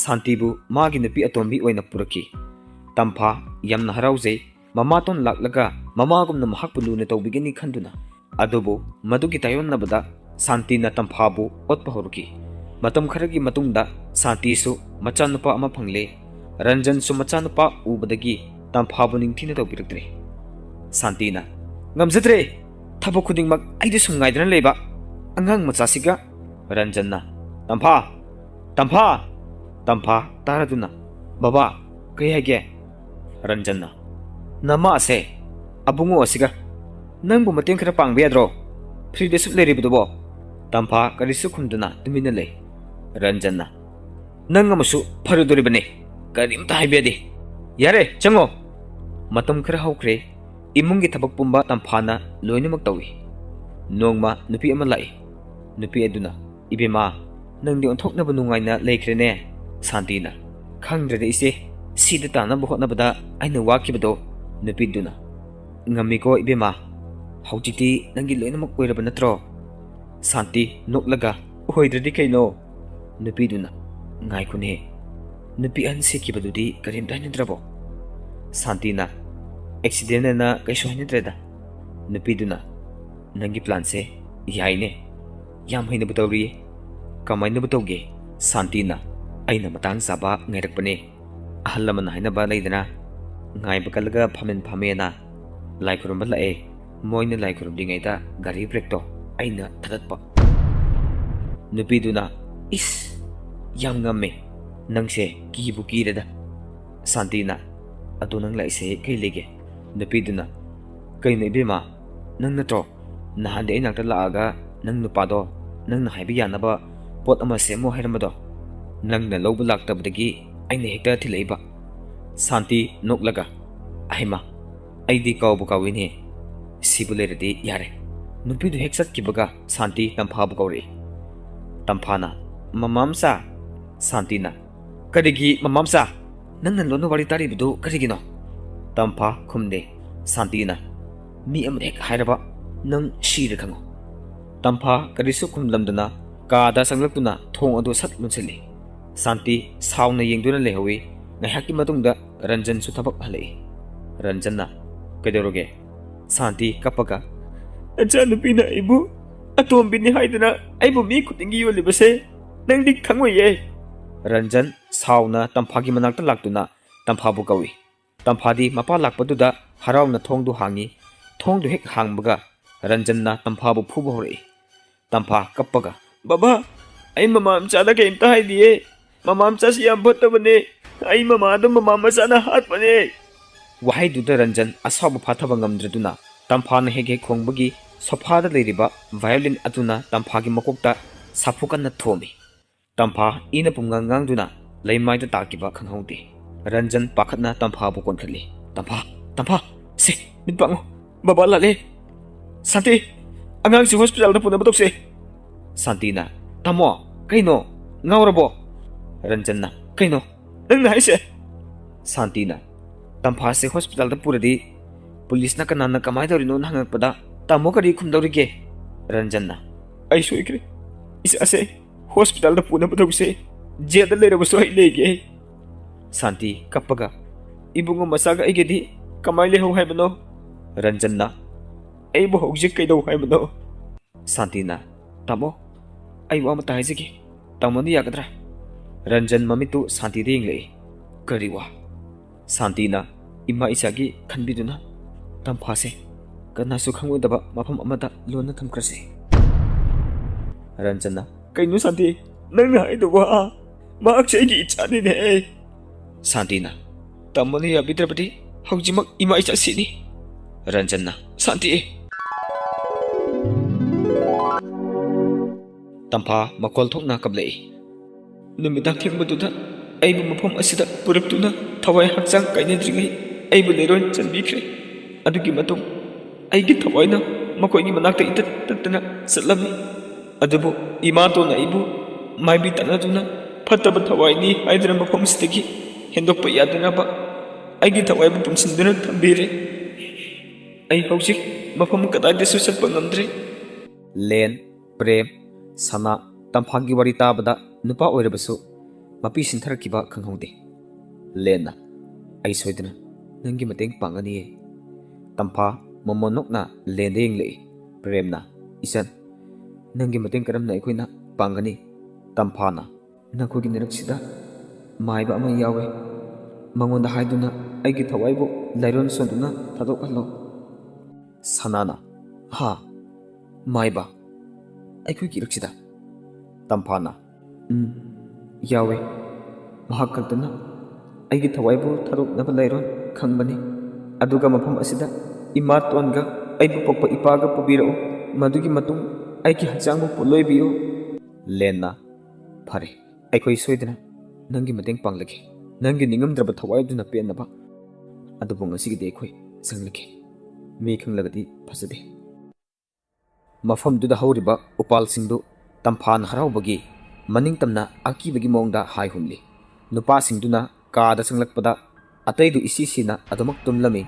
ꯁꯥꯟꯇꯤꯕꯨ ꯃꯥꯒꯤ ꯅꯨꯄꯤ ꯑꯇꯣꯝꯕꯤ ꯑꯣꯏꯅ ꯄꯨꯔꯛꯈꯤ꯫ ꯇꯝꯐꯥ ꯌꯥꯝꯅ ꯍꯔꯥꯎꯖꯩ꯫ ꯃꯃꯥꯇꯣꯟ ꯂꯥꯛꯂꯒ ꯃꯃꯥꯒꯨꯝꯅ ꯃꯍꯥꯛꯄꯨ ꯂꯨꯅ ꯇꯧꯕꯤꯒꯅꯤ ꯈꯟꯗꯨꯅ꯫ ꯑꯗꯨꯕꯨ ꯃꯗꯨꯒꯤ ꯇꯥꯏꯌꯣꯟꯅꯕꯗ ꯁꯥꯟꯇꯤꯅ ꯇꯝꯐꯥꯕꯨ ꯑꯣꯠꯄ ꯍꯧꯔꯛꯈꯤ꯫ ꯃꯇꯝ ꯈꯔꯒꯤ ꯃꯇꯨꯡꯗ ꯁꯥꯟꯇꯤꯁꯨ ꯃꯆꯥꯅꯨꯄꯥ ꯑꯃ ꯐꯪꯂꯦ꯫ ꯔꯟꯖꯟꯁꯨ ꯃꯆꯥꯅꯨꯄꯥ ꯎꯕꯗꯒꯤ ꯇꯝꯐꯥꯕꯨ ꯅꯤꯡꯊꯤꯅ ꯇꯧꯕꯤꯔꯛꯇ꯭ꯔꯦ꯫ ꯁꯥꯟꯇꯤꯅ, "ꯉꯝꯖꯗ꯭ꯔꯦ꯫ ꯊꯕꯛ ꯈꯨꯗꯤꯡꯃꯛ ꯑꯩꯗ ꯁꯨꯝ ꯉꯥꯏꯗꯨꯅ ꯂꯩꯕ ꯑꯉꯥꯡ ꯃꯆꯥꯁꯤꯒ꯫" ꯔꯟꯖꯟꯅ, "ꯇꯝꯐꯥ! ꯇꯝꯐꯥ!" ꯇꯝꯐꯥ ꯇꯥꯔꯗꯨꯅ, "ꯕꯕꯥ, ꯀꯩ ꯍꯥꯏꯒꯦ?" ꯔꯟꯖꯟꯅ, "ꯅꯃꯥꯁꯦ ꯑꯕꯨꯡꯉꯣ ꯑꯁꯤꯒ ꯅꯪꯕꯨ ꯃꯇꯦꯡ ꯈꯔ ꯄꯥꯡꯕ ꯌꯥꯗ꯭ꯔꯣ? ꯐ꯭ꯔꯤꯗ ꯁꯨꯛ ꯂꯩꯔꯤꯕꯗꯨꯕꯣ?" ꯇꯝꯐꯥ ꯀꯔꯤꯁꯨ ꯈꯨꯝꯗꯨꯅ ꯇꯨꯃꯤꯟꯅ ꯂꯩ꯫ ꯔꯟꯖꯟꯅ, "ꯅꯪ ꯑꯃꯁꯨ ꯐꯔꯨꯗꯣꯔꯤꯕꯅꯤ꯫ ꯀꯔꯤꯝꯇ ꯍꯥꯏꯕ ꯌꯥꯗꯦ꯫ ꯌꯥꯔꯦ, ꯆꯪꯉꯣ꯫" ꯃꯇꯝ ꯈꯔ ꯍꯧꯈ꯭ꯔꯦ꯫ ꯏꯃꯨꯡꯒꯤ ꯊꯕꯛ ꯄꯨꯝꯕ ꯇꯝꯐꯥꯅ ꯂꯣꯏꯅꯃꯛ ꯇꯧꯏ꯫ ꯅꯣꯡꯃ ꯅꯨꯄꯤ ꯑꯃ ꯂꯥꯛꯏ꯫ ꯅꯨꯄꯤ ꯑꯗꯨꯅ, "ꯏꯕꯦꯝꯃ, ꯅꯪꯗꯤ ꯑꯣꯟꯊꯣꯛꯅꯕ ꯅꯨꯡꯉꯥꯏꯅ ꯂꯩꯈ꯭ꯔꯦꯅꯦ꯫" ꯁꯥꯟꯇꯤꯅ, "ꯈꯪꯗ꯭ꯔꯦꯗ ꯏꯆꯦ, ꯁꯤꯗ ꯇꯥꯅꯕ ꯍꯣꯠꯅꯕꯗ ꯑꯩꯅ ꯋꯥꯈꯤꯕꯗꯣ꯫" ꯅꯨꯄꯤꯗꯨꯅ, "ꯉꯝꯃꯤꯀꯣ ꯏꯕꯦꯝꯃ, ꯍꯧꯖꯤꯛꯇꯤ ꯅꯪꯒꯤ ꯂꯣꯏꯅꯃꯛ ꯑꯣꯏꯔꯕ ꯅꯠꯇ꯭ꯔꯣ?" ꯁꯥꯟꯇꯤ ꯅꯣꯛꯂꯒ, "ꯑꯣꯏꯗ꯭ꯔꯗꯤ ꯀꯩꯅꯣ?" ꯅꯨꯄꯤꯗꯨꯅ, "ꯉꯥꯏꯈꯣꯅꯦ, ꯅꯨꯄꯤ ꯑꯍꯟ ꯁꯤꯈꯤꯕꯗꯨꯗꯤ ꯀꯔꯤꯝꯇ ꯍꯥꯏꯅꯗ꯭ꯔꯕꯣ?" ꯁꯥꯟꯇꯤꯅ, "ꯑꯦꯛꯁꯤꯗꯦꯟꯅꯦꯅ ꯀꯩꯁꯨ ꯍꯥꯏꯅꯗ꯭ꯔꯦꯗ꯫" ꯅꯨꯄꯤꯗꯨꯅ, "ꯅꯪꯒꯤ ꯄ꯭ꯂꯥꯟꯁꯦ ꯌꯥꯏꯅꯦ, ꯌꯥꯝ ꯍꯩꯅꯕꯨ ꯇꯧꯔꯤꯌꯦ꯫ ꯀꯃꯥꯏꯅꯕꯨ ꯇꯧꯒꯦ?" ꯁꯥꯟꯇꯤꯅ, "ꯑꯩꯅ ꯃꯇꯥꯡ ꯆꯥꯕ ꯉꯥꯏꯔꯛꯄꯅꯦ꯫ ꯑꯍꯜ ꯂꯃꯟ ꯍꯥꯏꯅꯕ ꯂꯩꯗꯅ, ꯉꯥꯏꯕ ꯀꯜꯂꯒ ꯐꯝꯃꯦꯟ ꯐꯝꯃꯦꯅ꯫ ꯂꯥꯏ ꯈꯨꯔꯨꯝꯕ ꯂꯥꯛꯑꯦ, ꯃꯣꯏꯅ ꯂꯥꯏ ꯈꯨꯔꯨꯝꯂꯤꯉꯩꯗ ꯒꯥꯔꯤ ꯕ꯭ꯔꯦꯛꯇꯣ ꯑꯩꯅ ꯊꯥꯗꯠꯄ꯫" ꯅꯨꯄꯤꯗꯨꯅ, "ꯏꯁ, ꯌꯥꯝ ꯉꯝꯃꯦ꯫ ꯅꯪꯁꯦ ꯀꯤꯕꯨ ꯀꯤꯔꯦꯗ꯫ ꯁꯥꯟꯇꯤꯅ, "ꯑꯗꯣ ꯅꯪ ꯂꯥꯛꯏꯁꯦ ꯀꯩ ꯂꯩꯒꯦ?" ꯅꯨꯄꯤꯗꯨꯅ, "ꯀꯩꯅꯣ ꯏꯕꯦꯝꯃ, ꯅꯪ ꯅꯠꯇ꯭ꯔꯣ ꯅꯍꯥꯟꯗꯤ ꯑꯩ ꯅꯥꯛꯇ ꯂꯥꯛꯑꯒ ꯅꯪ ꯅꯨꯄꯥꯗꯣ ꯅꯪꯅ ꯍꯥꯏꯕ ꯌꯥꯅꯕ ꯄꯣꯠ ꯑꯃ ꯁꯦꯝꯃꯣ ꯍꯥꯏꯔꯝꯕꯗꯣ? ꯅꯪꯅ ꯂꯧꯕ ꯂꯥꯛꯇꯕꯗꯒꯤ ꯑꯩꯅ ꯍꯦꯛꯇ ꯊꯤꯜꯂꯛꯏꯕ꯫" ꯁꯥꯟꯇꯤ ꯅꯣꯛꯂꯒ, "ꯑꯍꯩꯃ, ꯑꯩꯗꯤ ꯀꯥꯎꯕꯨ ꯀꯥꯎꯏꯅꯦ꯫ ꯁꯤꯕꯨ ꯂꯩꯔꯗꯤ ꯌꯥꯔꯦ꯫" ꯅꯨꯄꯤꯗꯨ ꯍꯦꯛ ꯆꯠꯈꯤꯕꯒ ꯁꯥꯟꯇꯤ ꯇꯝꯐꯥꯕꯨ ꯀꯧꯔꯛꯏ꯫ ꯇꯝꯐꯥꯅ, "ꯃꯃꯥꯝꯆꯥ꯫" ꯁꯥꯟꯇꯤꯅ, "ꯀꯔꯤꯒꯤ ꯃꯃꯥꯝꯆꯥ? ꯅꯪꯅ ꯂꯣꯟꯅ ꯋꯥꯔꯤ ꯇꯥꯔꯤꯕꯗꯨ ꯀꯔꯤꯒꯤꯅꯣ?" ꯇꯝꯐꯥ ꯈꯨꯝꯗꯦ꯫ ꯁꯥꯟꯇꯤꯅ, "ꯃꯤ ꯑꯃꯅ ꯍꯦꯛ ꯍꯥꯏꯔꯕ ꯅꯪ ꯁꯤꯔꯦ ꯈꯪꯉꯨ꯫" ꯇꯝꯐꯥ ꯀꯔꯤꯁꯨ ꯈꯨꯝꯂꯝꯗꯅ ꯀꯥꯗ ꯆꯪꯂꯛꯇꯨꯅ ꯊꯣꯡ ꯑꯗꯨ ꯁꯠ ꯂꯣꯟꯁꯤꯜꯂꯤ꯫ ꯁꯥꯟꯇꯤ ꯁꯥꯎꯅ ꯌꯦꯡꯗꯨꯅ ꯂꯩꯍꯧꯏ꯫ ꯉꯥꯏꯍꯥꯛꯀꯤ ꯃꯇꯨꯡꯗ ꯔꯟꯖꯟꯁꯨ ꯊꯕꯛ ꯍꯜꯂꯛꯏ꯫ ꯔꯟꯖꯟꯅ, "ꯀꯩꯗꯧꯔꯒꯦ?" ꯁꯥꯟꯇꯤ ꯀꯞꯄꯒ, "ꯅꯆꯥꯅꯨꯄꯤꯅ ꯑꯩꯕꯨ ꯑꯇꯣꯝꯕꯤꯅꯤ ꯍꯥꯏꯗꯨꯅ ꯑꯩꯕꯨ ꯃꯤ ꯈꯨꯗꯤꯡꯒꯤ ꯌꯣꯜꯂꯤꯕꯁꯦ ꯅꯪꯗꯤ ꯈꯪꯉꯣꯏꯌꯦ꯫" ꯔꯟꯖꯟ ꯁꯥꯎꯅ ꯇꯝꯐꯥꯒꯤ ꯃꯅꯥꯛꯇ ꯂꯥꯛꯇꯨꯅ ꯇꯝꯐꯥꯕꯨ ꯀꯧꯏ꯫ ꯇꯝꯐꯥꯗꯤ ꯃꯄꯥ ꯂꯥꯛꯄꯗꯨꯗ ꯍꯔꯥꯎꯅ ꯊꯣꯡꯗꯨ ꯍꯥꯡꯉꯤ꯫ ꯊꯣꯡꯗꯨ ꯍꯦꯛ ꯍꯥꯡꯕꯒ ꯔꯟꯖꯟꯅ ꯇꯝꯐꯥꯕꯨ ꯐꯨꯕ ꯍꯧꯔꯛꯏ꯫ ꯇꯝꯐꯥ ꯀꯞꯄꯒ, "ꯕꯕꯥ, ꯑꯩ ꯃꯃꯥ ꯃꯆꯥꯗ ꯀꯩꯝꯇ ꯍꯥꯏꯗꯤꯌꯦ꯫ ꯃꯃꯥ ꯃꯆꯥꯁꯤ ꯌꯥꯝ ꯐꯠꯇꯕꯅꯦ꯫ ꯑꯩ ꯃꯃꯥꯗꯣ ꯃꯃꯥ ꯃꯆꯥꯅ ꯍꯥꯠꯄꯅꯦ꯫" ꯋꯥꯍꯩꯗꯨꯗ ꯔꯟꯖꯟ ꯑꯁꯥꯎꯕ ꯐꯥꯊꯕ ꯉꯝꯗ꯭ꯔꯗꯨꯅ ꯇꯝꯐꯥꯅ ꯍꯦꯛ ꯍꯦꯛ ꯈꯣꯡꯕꯒꯤ ꯁꯣꯐꯥꯗ ꯂꯩꯔꯤꯕ ꯚꯥꯏꯑꯣꯂꯤꯟ ꯑꯗꯨꯅ ꯇꯝꯐꯥꯒꯤ ꯃꯀꯣꯛꯇ ꯁꯥꯐꯨ ꯀꯟꯅ ꯊꯣꯝꯃꯤ꯫ ꯇꯝꯐꯥ ꯏꯅ ꯄꯨꯝꯉꯥꯡ ꯉꯥꯡꯗꯨꯅ ꯂꯩꯃꯥꯏꯗ ꯇꯥꯈꯤꯕ ꯈꯪꯍꯧꯗꯦ꯫ ꯔꯟꯖꯟ ꯄꯥꯈꯠꯅ ꯇꯝꯐꯥꯕꯨ ꯀꯣꯟꯈꯠꯂꯤ꯫ "ꯇꯝꯐꯥ, ꯇꯝꯐꯥ, ꯁꯦ, ꯃꯤꯠ ꯄꯥꯡꯉꯨ꯫ ꯕꯕꯥ ꯂꯥꯛꯂꯦ꯫ ꯁꯥꯟꯇꯤ, ꯑꯉꯥꯡꯁꯤ ꯍꯣꯁꯄꯤꯇꯥꯜꯗ ꯄꯨꯅꯕ ꯇꯧꯁꯦ꯫" ꯁꯥꯟꯇꯤꯅ, "ꯇꯥꯃꯣ, ꯀꯩꯅꯣ? ꯉꯥꯎꯔꯕꯣ?" ꯔꯟꯖꯟꯅ, "ꯀꯩꯅꯣ ꯅꯪꯅ ꯍꯥꯏꯁꯦ?" ꯁꯥꯟꯇꯤꯅ, "ꯇꯝꯐꯥꯁꯦ ꯍꯣꯁꯄꯤꯇꯥꯜꯗ ꯄꯨꯔꯗꯤ ꯄꯨꯂꯤꯁꯅ ꯀꯅꯥꯅ ꯀꯃꯥꯏꯅ ꯇꯧꯔꯤꯅꯣꯅ ꯍꯪꯉꯛꯄꯗ ꯇꯥꯃꯣ ꯀꯔꯤ ꯈꯨꯝꯗꯧꯔꯤꯒꯦ?" ꯔꯟꯖꯟꯅ, "ꯑꯩ ꯁꯣꯏꯈ꯭ꯔꯦ꯫ ꯏꯆꯥꯁꯦ ꯍꯣꯁꯄꯤꯇꯥꯜꯗ ꯄꯨꯅꯕ ꯇꯧꯁꯦ꯫ ꯖꯦꯜꯗ ꯂꯩꯔꯕꯁꯨ ꯑꯩ ꯂꯩꯒꯦ꯫" ꯁꯥꯟꯇꯤ ꯀꯞꯄꯒ, "ꯏꯕꯨꯡꯉꯣ ꯃꯆꯥꯒ ꯑꯩꯒꯗꯤ ꯀꯃꯥꯏꯅ ꯂꯩꯍꯧ ꯍꯥꯏꯕꯅꯣ?" ꯔꯟꯖꯟꯅ, "ꯑꯩꯕꯨ ꯍꯧꯖꯤꯛ ꯀꯩꯗꯧ ꯍꯥꯏꯕꯅꯣ?" ꯁꯥꯟꯇꯤꯅ, "ꯇꯥꯃꯣ, ꯑꯩ ꯋꯥ ꯑꯃꯇ ꯍꯥꯏꯖꯒꯦ꯫ ꯇꯥꯃꯣꯅ ꯌꯥꯒꯗ꯭ꯔꯥ?" ꯔꯟꯖꯟ ꯃꯃꯤꯠꯇꯨ ꯁꯥꯟꯇꯤꯗ ꯌꯦꯡꯂꯛꯏ꯫ "ꯀꯔꯤ ꯋꯥ?" ꯁꯥꯟꯇꯤꯅ, "ꯏꯃꯥ ꯏꯆꯥꯒꯤ ꯈꯟꯕꯤꯗꯨꯅ ꯇꯝꯐꯥꯁꯦ ꯀꯅꯥꯁꯨ ꯈꯪꯂꯣꯏꯗꯕ ꯃꯐꯝ ꯑꯃꯗ ꯂꯣꯟꯅ ꯊꯝꯈ꯭ꯔꯁꯤ꯫" ꯔꯟꯖꯟꯅ, "ꯀꯩꯅꯣ ꯁꯥꯟꯇꯤ, ꯅꯪꯅ ꯍꯥꯏꯗꯨꯕꯣ? ꯃꯍꯥꯛꯁꯦ ꯑꯩꯒꯤ ꯏꯆꯥꯅꯤꯅꯦ꯫" ꯁꯥꯟꯇꯤꯅ, "ꯇꯥꯃꯣꯅ ꯌꯥꯕꯤꯗ꯭ꯔꯕꯗꯤ ꯍꯧꯖꯤꯛꯃꯛ ꯏꯃꯥ ꯏꯆꯥ ꯁꯤꯅꯤ"꯫ ꯔꯟꯖꯟꯅ, "ꯁꯥꯟꯇꯤ!" ꯇꯝꯐꯥ ꯃꯈꯣꯜ ꯊꯣꯛꯅ ꯀꯞꯂꯛꯏ꯫ "ꯅꯨꯃꯤꯗꯥꯡ ꯊꯦꯡꯕꯗꯨꯗ ꯑꯩꯕꯨ ꯃꯐꯝ ꯑꯁꯤꯗ ꯄꯨꯔꯛꯇꯨꯅ ꯊꯋꯥꯏ ꯍꯛꯆꯥꯡ ꯀꯥꯏꯅꯗ꯭ꯔꯤꯉꯩ ꯑꯩꯕꯨ ꯂꯩꯔꯣꯟ ꯆꯟꯕꯤꯈ꯭ꯔꯦ꯫ ꯑꯗꯨꯒꯤ ꯃꯇꯨꯡ ꯑꯩꯒꯤ ꯊꯋꯥꯏꯅ ꯃꯈꯣꯏꯒꯤ ꯃꯅꯥꯛꯇ ꯏꯇꯠ ꯇꯠꯇꯅ ꯆꯠꯂꯝꯃꯤ꯫ ꯑꯗꯨꯕꯨ ꯏꯃꯥꯇꯣꯟꯅ ꯑꯩꯕꯨ ꯃꯥꯏꯕꯤ ꯇꯥꯟꯅꯗꯨꯅ ꯐꯠꯇꯕ ꯊꯋꯥꯏꯅꯤ ꯍꯥꯏꯗꯨꯅ ꯃꯐꯝꯁꯤꯗꯒꯤ ꯍꯦꯟꯗꯣꯛꯄ ꯌꯥꯗꯅꯕ ꯑꯩꯒꯤ ꯊꯋꯥꯏꯕꯨ ꯄꯨꯟꯁꯤꯟꯗꯨꯅ ꯊꯝꯕꯤꯔꯦ꯫ ꯑꯩ ꯍꯧꯖꯤꯛ ꯃꯐꯝ ꯀꯗꯥꯏꯗꯁꯨ ꯆꯠꯄ ꯉꯝꯗ꯭ꯔꯦ"꯫ ꯂꯦꯟ, ꯄ꯭ꯔꯦꯝ, ꯁꯅꯥ, ꯇꯝꯐꯥꯒꯤ ꯋꯥꯔꯤ ꯇꯥꯕꯗ ꯅꯨꯄꯥ ꯑꯣꯏꯔꯕꯁꯨ ꯃꯄꯤ ꯁꯤꯟꯊꯔꯛꯈꯤꯕ ꯈꯪꯍꯧꯗꯦ꯫ ꯂꯦꯟꯅ, "ꯑꯩ ꯁꯣꯏꯗꯅ ꯅꯪꯒꯤ ꯃꯇꯦꯡ ꯄꯥꯡꯒꯅꯤꯌꯦ"꯫ ꯇꯝꯐꯥ ꯃꯃꯣꯟ ꯅꯣꯛꯅ ꯂꯦꯟꯗ ꯌꯦꯡꯂꯛꯏ꯫ ꯄ꯭ꯔꯦꯝꯅ, "ꯏꯆꯟ, ꯅꯪꯒꯤ ꯃꯇꯦꯡ ꯀꯔꯝꯅ ꯑꯩꯈꯣꯏꯅ ꯄꯥꯡꯒꯅꯤ?" ꯇꯝꯐꯥꯅ, "ꯅꯈꯣꯏꯒꯤ ꯅꯔꯛꯁꯤꯗ ꯃꯥꯏꯕ ꯑꯃ ꯌꯥꯎꯋꯦ꯫ ꯃꯉꯣꯟꯗ ꯍꯥꯏꯗꯨꯅ ꯑꯩꯒꯤ ꯊꯋꯥꯏꯕꯨ ꯂꯥꯏꯔꯣꯟ ꯁꯣꯟꯗꯨꯅ ꯊꯥꯗꯣꯛꯍꯜꯂꯣ"꯫ ꯁꯅꯥꯅ, "ꯍꯥ? ꯃꯥꯏꯕ? ꯑꯩꯈꯣꯏꯒꯤ ꯏꯔꯛꯁꯤꯗ?" ꯇꯝꯐꯥꯅ, "ꯎꯝ, ꯌꯥꯎꯋꯦ꯫ ꯃꯍꯥꯛ ꯈꯛꯇꯅ ꯑꯩꯒꯤ ꯊꯋꯥꯏꯕꯨ ꯊꯥꯗꯣꯛꯅꯕ ꯂꯩꯔꯣꯟ ꯈꯪꯕꯅꯤ꯫ ꯑꯗꯨꯒ ꯃꯐꯝ ꯑꯁꯤꯗ ꯏꯃꯥꯇꯣꯟꯒ ꯑꯩꯕꯨ ꯄꯣꯛꯄ ꯏꯄꯥꯒ ꯄꯨꯕꯤꯔꯛꯎ꯫ ꯃꯗꯨꯒꯤ ꯃꯇꯨꯡ ꯑꯩꯒꯤ ꯍꯛꯆꯥꯡꯕꯨ ꯄꯣꯠꯂꯣꯏꯕꯤꯌꯨ"꯫ ꯂꯦꯟꯅ, "ꯐꯔꯦ, ꯑꯩꯈꯣꯏ ꯁꯣꯏꯗꯅ ꯅꯪꯒꯤ ꯃꯇꯦꯡ ꯄꯥꯡꯂꯒꯦ꯫ ꯅꯪꯒꯤ ꯅꯤꯡꯉꯝꯗ꯭ꯔꯕ ꯊꯋꯥꯏꯗꯨꯅ ꯄꯦꯟꯅꯕ꯫ ꯑꯗꯨꯕꯨ ꯉꯁꯤꯒꯤꯗꯤ ꯑꯩꯈꯣꯏ ꯆꯪꯂꯒꯦ꯫ ꯃꯤ ꯈꯪꯂꯒꯗꯤ ꯐꯖꯗꯦ"꯫ ꯃꯐꯝꯗꯨꯗ ꯍꯧꯔꯤꯕ ꯎꯄꯥꯜꯁꯤꯡꯗꯨ ꯇꯝꯐꯥꯟ ꯍꯔꯥꯎꯕꯒꯤ ꯃꯅꯤꯡ ꯇꯝꯅ ꯑꯀꯤꯕꯒꯤ ꯃꯑꯣꯡꯗ ꯍꯥꯏ ꯍꯨꯝꯂꯤ꯫ ꯅꯨꯄꯥꯁꯤꯡꯗꯨꯅ ꯀꯥꯗ ꯆꯪꯂꯛꯄꯗ ꯑꯇꯩꯗꯨ ꯏꯁꯤ ꯁꯤꯅ ꯑꯗꯨꯃꯛ ꯇꯨꯝꯂꯝꯃꯤ꯫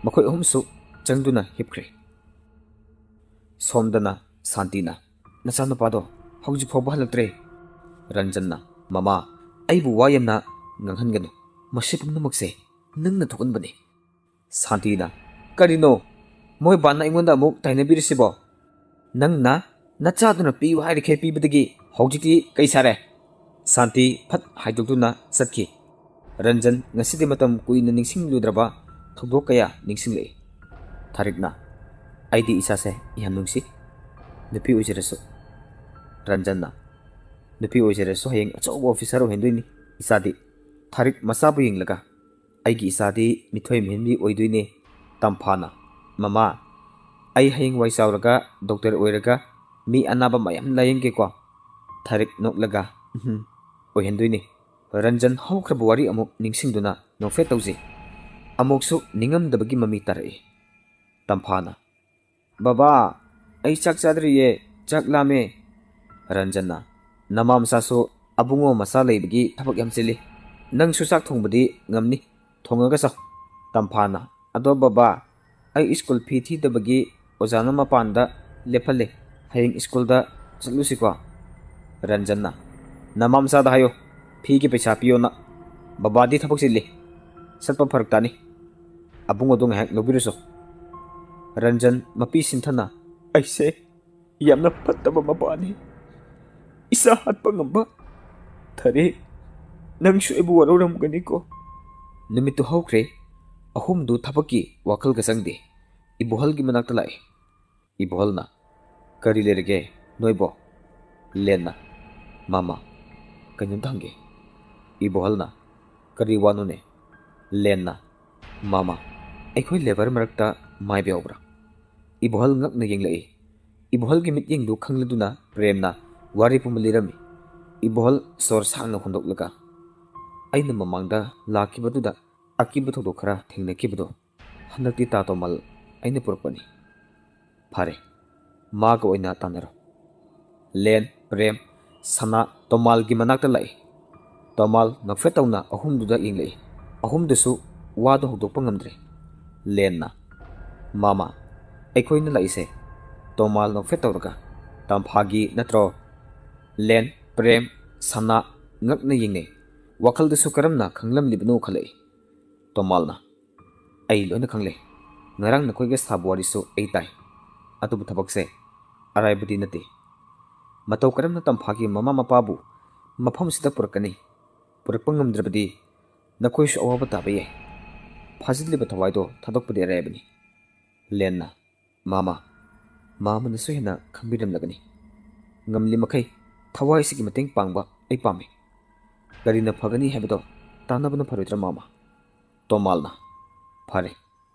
ꯃꯈꯣꯏ ꯑꯍꯨꯝꯁꯨ ꯆꯪꯗꯨꯅ ꯍꯤꯞꯈ꯭ꯔꯦ꯫ ꯁꯣꯝꯗꯅ ꯁꯥꯟꯇꯤꯅ, "ꯅꯆꯥꯅꯨꯄꯥꯗꯣ ꯍꯧꯖꯤꯛ ꯐꯥꯎꯕ ꯍꯜꯂꯛꯇ꯭ꯔꯦ"꯫ ꯔꯟꯖꯟꯅ, "ꯃꯃꯥ, ꯑꯩꯕꯨ ꯋꯥ ꯌꯥꯝꯅ ꯉꯥꯡꯍꯟꯒꯅꯨ꯫ ꯃꯁꯤ ꯄꯨꯝꯅꯃꯛꯁꯦ ꯅꯪꯅ ꯊꯣꯛꯍꯟꯕꯅꯤ"꯫ ꯁꯥꯟꯇꯤꯅ, "ꯀꯔꯤꯅꯣ ꯃꯣꯏ ꯕꯥꯅ ꯑꯩꯉꯣꯟꯗ ꯑꯃꯨꯛ ꯇꯥꯏꯅꯕꯤꯔꯤꯁꯤꯕꯣ? ꯅꯪꯅ ꯅꯆꯥꯗꯨꯅ ꯄꯤꯌꯨ ꯍꯥꯏꯔꯤꯈꯩ ꯄꯤꯕꯗꯒꯤ ꯍꯧꯖꯤꯛꯇꯤ ꯀꯩ ꯁꯥꯔꯦ?" ꯁꯥꯟꯇꯤ ꯐꯠ ꯍꯥꯏꯗꯣꯛꯇꯨꯅ ꯆꯠꯈꯤ꯫ ꯔꯟꯖꯟ ꯉꯁꯤꯗꯤ ꯃꯇꯝ ꯀꯨꯏꯅ ꯅꯤꯡꯁꯤꯡꯂꯨꯗ꯭ꯔꯕ ꯊꯧꯗꯣꯛ ꯀꯌꯥ ꯅꯤꯡꯁꯤꯡꯂꯛꯏ꯫ ꯊꯥꯔꯤꯛꯅ, "ꯑꯩꯗꯤ ꯏꯆꯥꯁꯦ ꯌꯥꯝ ꯅꯨꯡꯁꯤ, ꯅꯨꯄꯤ ꯑꯣꯏꯖꯔꯁꯨ"꯫ ꯔꯟꯖꯟꯅ, "ꯅꯨꯄꯤ ꯑꯣꯏꯖꯔꯁꯨ ꯍꯌꯦꯡ ꯑꯆꯧꯕ ꯑꯣꯐꯤꯁꯥꯔ ꯑꯣꯏꯍꯟꯗꯣꯏꯅꯤ ꯏꯆꯥꯗꯤ"꯫ ꯊꯥꯔꯤꯛ ꯃꯆꯥꯕꯨ ꯌꯦꯡꯂꯒ, ꯑꯩꯒꯤ ꯏꯆꯥꯗꯤ ꯃꯤꯊꯣꯏ ꯃꯤꯍꯦꯟꯕꯤ ꯑꯣꯏꯗꯣꯏꯅꯦ꯫ ꯇꯝꯐꯥꯅ, "ꯃꯃꯥ, ꯑꯩ ꯍꯌꯦꯡꯋꯥꯏ ꯆꯥꯎꯔꯒ ꯗꯣꯛꯇꯔ ꯑꯣꯏꯔꯒ ꯃꯤ ꯑꯅꯥꯕ ꯃꯌꯥꯝ ꯂꯥꯌꯦꯡꯒꯦꯀꯣ?" ꯊꯥꯔꯤꯛ ꯅꯣꯛꯂꯒ, "ꯎꯝ, ꯑꯣꯏꯍꯟꯗꯣꯏꯅꯦ꯫" ꯔꯟꯖꯟ ꯍꯧꯈ꯭ꯔꯕ ꯋꯥꯔꯤ ꯑꯃꯨꯛ ꯅꯤꯡꯁꯤꯡꯗꯨꯅ ꯅꯣꯛꯐꯦꯠ ꯇꯧꯖꯩ꯫ ꯑꯃꯨꯛꯁꯨ ꯅꯤꯡꯉꯝꯗꯕꯒꯤ ꯃꯃꯤ ꯇꯥꯔꯛꯏ꯫ ꯇꯝꯐꯥꯅ, "ꯕꯕꯥ, ꯑꯩ ꯆꯥꯛ ꯆꯥꯗ꯭ꯔꯤꯌꯦ, ꯆꯥꯛ ꯂꯥꯝꯃꯦ꯫" ꯔꯟꯖꯟꯅ, "ꯅꯃꯥ ꯃꯆꯥꯁꯨ ꯑꯕꯨꯡꯉꯣ ꯃꯆꯥ ꯂꯩꯕꯒꯤ ꯊꯕꯛ ꯌꯥꯝ ꯆꯤꯜꯂꯤ꯫ ꯅꯪꯁꯨ ꯆꯥꯛ ꯊꯣꯡꯕꯗꯤ ꯉꯝꯅꯤ, ꯊꯣꯡꯉꯒ ꯆꯥꯎ꯫" ꯇꯝꯐꯥꯅ, "ꯑꯗꯣ ꯕꯕꯥ, ꯑꯩ ꯁ꯭ꯀꯨꯜ ꯐꯤ ꯊꯤꯗꯕꯒꯤ ꯑꯣꯖꯥꯅ ꯃꯄꯥꯟꯗ ꯂꯦꯞꯍꯜꯂꯦ꯫ ꯍꯌꯦꯡ ꯁ꯭ꯀꯨꯜꯗ ꯆꯠꯂꯨꯁꯤꯀꯣ?" ꯔꯟꯖꯟꯅ, "ꯅꯃꯥ ꯃꯆꯥꯗ ꯍꯥꯏꯌꯣ, ꯐꯤꯒꯤ ꯄꯩꯁꯥ ꯄꯤꯌꯣꯅ꯫ ꯕꯕꯥꯗꯤ ꯊꯕꯛ ꯆꯤꯜꯂꯤ, ꯆꯠꯄ ꯐꯔꯛ ꯇꯥꯅꯤ꯫ ꯑꯕꯨꯡꯉꯣꯗꯣ ꯉꯥꯏꯍꯥꯛ ꯂꯧꯕꯤꯔꯨꯁꯣ꯫" ꯔꯟꯖꯟ ꯃꯄꯤ ꯁꯤꯟꯊꯅ, "ꯑꯩꯁꯦ ꯌꯥꯝꯅ ꯐꯠꯇꯕ ꯃꯄꯥꯅꯤ, ꯏꯆꯥ ꯍꯥꯠꯄ ꯉꯝꯕ꯫ ꯊꯥꯔꯤꯛ, ꯅꯪꯁꯨ ꯑꯩꯕꯨ ꯋꯥꯔꯧꯔꯝꯒꯅꯤꯀꯣ꯫" ꯅꯨꯃꯤꯠꯇꯨ ꯍꯧꯈ꯭ꯔꯦ꯫ ꯑꯍꯨꯝꯗꯨ ꯊꯕꯛꯀꯤ ꯋꯥꯈꯜꯒ ꯆꯪꯗꯦ꯫ ꯏꯕꯣꯍꯜꯒꯤ ꯃꯅꯥꯛꯇ ꯂꯥꯛꯏ꯫ ꯏꯕꯣꯍꯜꯅ, "ꯀꯔꯤ ꯂꯩꯔꯒꯦ ꯅꯣꯏꯕꯣ?" ꯂꯦꯟꯅ, "ꯃꯥꯃ, ꯀꯩꯅꯣꯝꯇ ꯍꯪꯒꯦ꯫" ꯏꯕꯣꯍꯜꯅ, "ꯀꯔꯤ ꯋꯥꯅꯣꯅꯦ?" ꯂꯦꯟꯅ, "ꯃꯥꯃ, ꯑꯩꯈꯣꯏ ꯂꯦꯕꯔ ꯃꯔꯛꯇ ꯃꯥꯏꯕ ꯌꯥꯎꯕ꯭ꯔꯥ?" ꯏꯕꯣꯍꯜ ꯉꯛꯅ ꯌꯦꯡꯂꯛꯏ꯫ ꯏꯕꯣꯍꯜꯒꯤ ꯃꯤꯠꯌꯦꯡꯗꯨ ꯈꯪꯂꯗꯨꯅ ꯄ꯭ꯔꯦꯝꯅ ꯋꯥꯔꯤ ꯄꯨꯝꯕ ꯂꯤꯔꯝꯃꯤ꯫ ꯏꯕꯣꯍꯜ ꯁꯣꯔ ꯁꯥꯡꯅ ꯍꯣꯟꯗꯣꯛꯂꯒ, "ꯑꯩꯅ ꯃꯃꯥꯡꯗ ꯂꯥꯛꯈꯤꯕꯗꯨꯗ ꯑꯀꯤꯕ ꯊꯧꯗꯣꯛ ꯈꯔ ꯊꯦꯡꯅꯈꯤꯕꯗꯣ, ꯍꯟꯗꯛꯇꯤ ꯇꯥ ꯇꯣꯃꯜ ꯑꯩꯅ ꯄꯨꯔꯛꯄꯅꯤ꯫" "ꯐꯔꯦ, ꯃꯥꯒ ꯑꯣꯏꯅ ꯇꯥꯟꯅꯔꯣ꯫" ꯂꯦꯟ, ꯄ꯭ꯔꯦꯝ, ꯁꯅꯥ ꯇꯣꯃꯥꯜꯒꯤ ꯃꯅꯥꯛꯇ ꯂꯥꯛꯏ꯫ ꯇꯣꯃꯥꯜ ꯅꯣꯛꯐꯦꯠ ꯇꯧꯅ ꯑꯍꯨꯝꯗꯨꯗ ꯌꯦꯡꯂꯛꯏ꯫ ꯑꯍꯨꯝꯗꯨꯁꯨ ꯋꯥꯗꯨ ꯍꯧꯗꯣꯛꯄ ꯉꯝꯗ꯭ꯔꯦ꯫ ꯂꯦꯟꯅ, "ꯃꯥꯃ, ꯑꯩꯈꯣꯏꯅ ꯂꯥꯛꯏꯁꯦ?" ꯇꯣꯃꯥꯜ ꯅꯣꯛꯐꯦꯠ ꯇꯧꯔꯒ, "ꯇꯝꯐꯥꯒꯤ ꯅꯠꯇ꯭ꯔꯣ?" ꯂꯦꯟ, ꯄ꯭ꯔꯦꯝ, ꯁꯅꯥ ꯉꯛꯅ ꯌꯦꯡꯅꯩ꯫ ꯋꯥꯈꯜꯗꯁꯨ ꯀꯔꯝꯅ ꯈꯪꯂꯝꯂꯤꯕꯅꯣ ꯈꯜꯂꯛꯏ꯫ ꯇꯣꯃꯥꯜꯅ, "ꯑꯩ ꯂꯣꯏꯅ ꯈꯪꯂꯦ꯫ ꯉꯔꯥꯡ ꯅꯈꯣꯏꯒ ꯁꯥꯕ ꯋꯥꯔꯤꯁꯨ ꯑꯩ ꯇꯥꯏ꯫ ꯑꯗꯨꯕꯨ ꯊꯕꯛꯁꯦ ꯑꯔꯥꯏꯕꯗꯤ ꯅꯠꯇꯦ꯫ ꯃꯇꯧ ꯀꯔꯝꯅ ꯇꯝꯐꯥꯒꯤ ꯃꯃꯥ ꯃꯄꯥꯕꯨ ꯃꯐꯝꯁꯤꯗ ꯄꯨꯔꯛꯀꯅꯤ? ꯄꯨꯔꯛꯄ ꯉꯝꯗ꯭ꯔꯕꯗꯤ ꯅꯈꯣꯏꯁꯨ ꯑꯋꯥꯕ ꯇꯥꯕ ꯌꯥꯏ꯫ ꯐꯥꯖꯤꯜꯂꯤꯕ ꯊꯋꯥꯏꯗꯣ ꯊꯥꯗꯣꯛꯄꯗꯤ ꯑꯔꯥꯏꯕꯅꯤ꯫" ꯂꯦꯟꯅ, "ꯃꯥꯃ, ꯃꯥꯃꯅꯁꯨ ꯍꯦꯟꯅ ꯈꯪꯕꯤꯔꯝꯂꯒꯅꯤ꯫ ꯉꯝꯂꯤ ꯃꯈꯩ ꯊꯋꯥꯏꯁꯤꯒꯤ ꯃꯇꯦꯡ ꯄꯥꯡꯕ ꯑꯩ ꯄꯥꯝꯃꯤ꯫ ꯀꯔꯤꯅ ꯐꯒꯅꯤ ꯍꯥꯏꯕꯗꯣ ꯇꯥꯟꯅꯕꯅ ꯐꯔꯣꯏꯗ꯭ꯔꯥ, ꯃꯥꯃ?" ꯇꯣꯃꯥꯜꯅ, "ꯐꯔꯦ,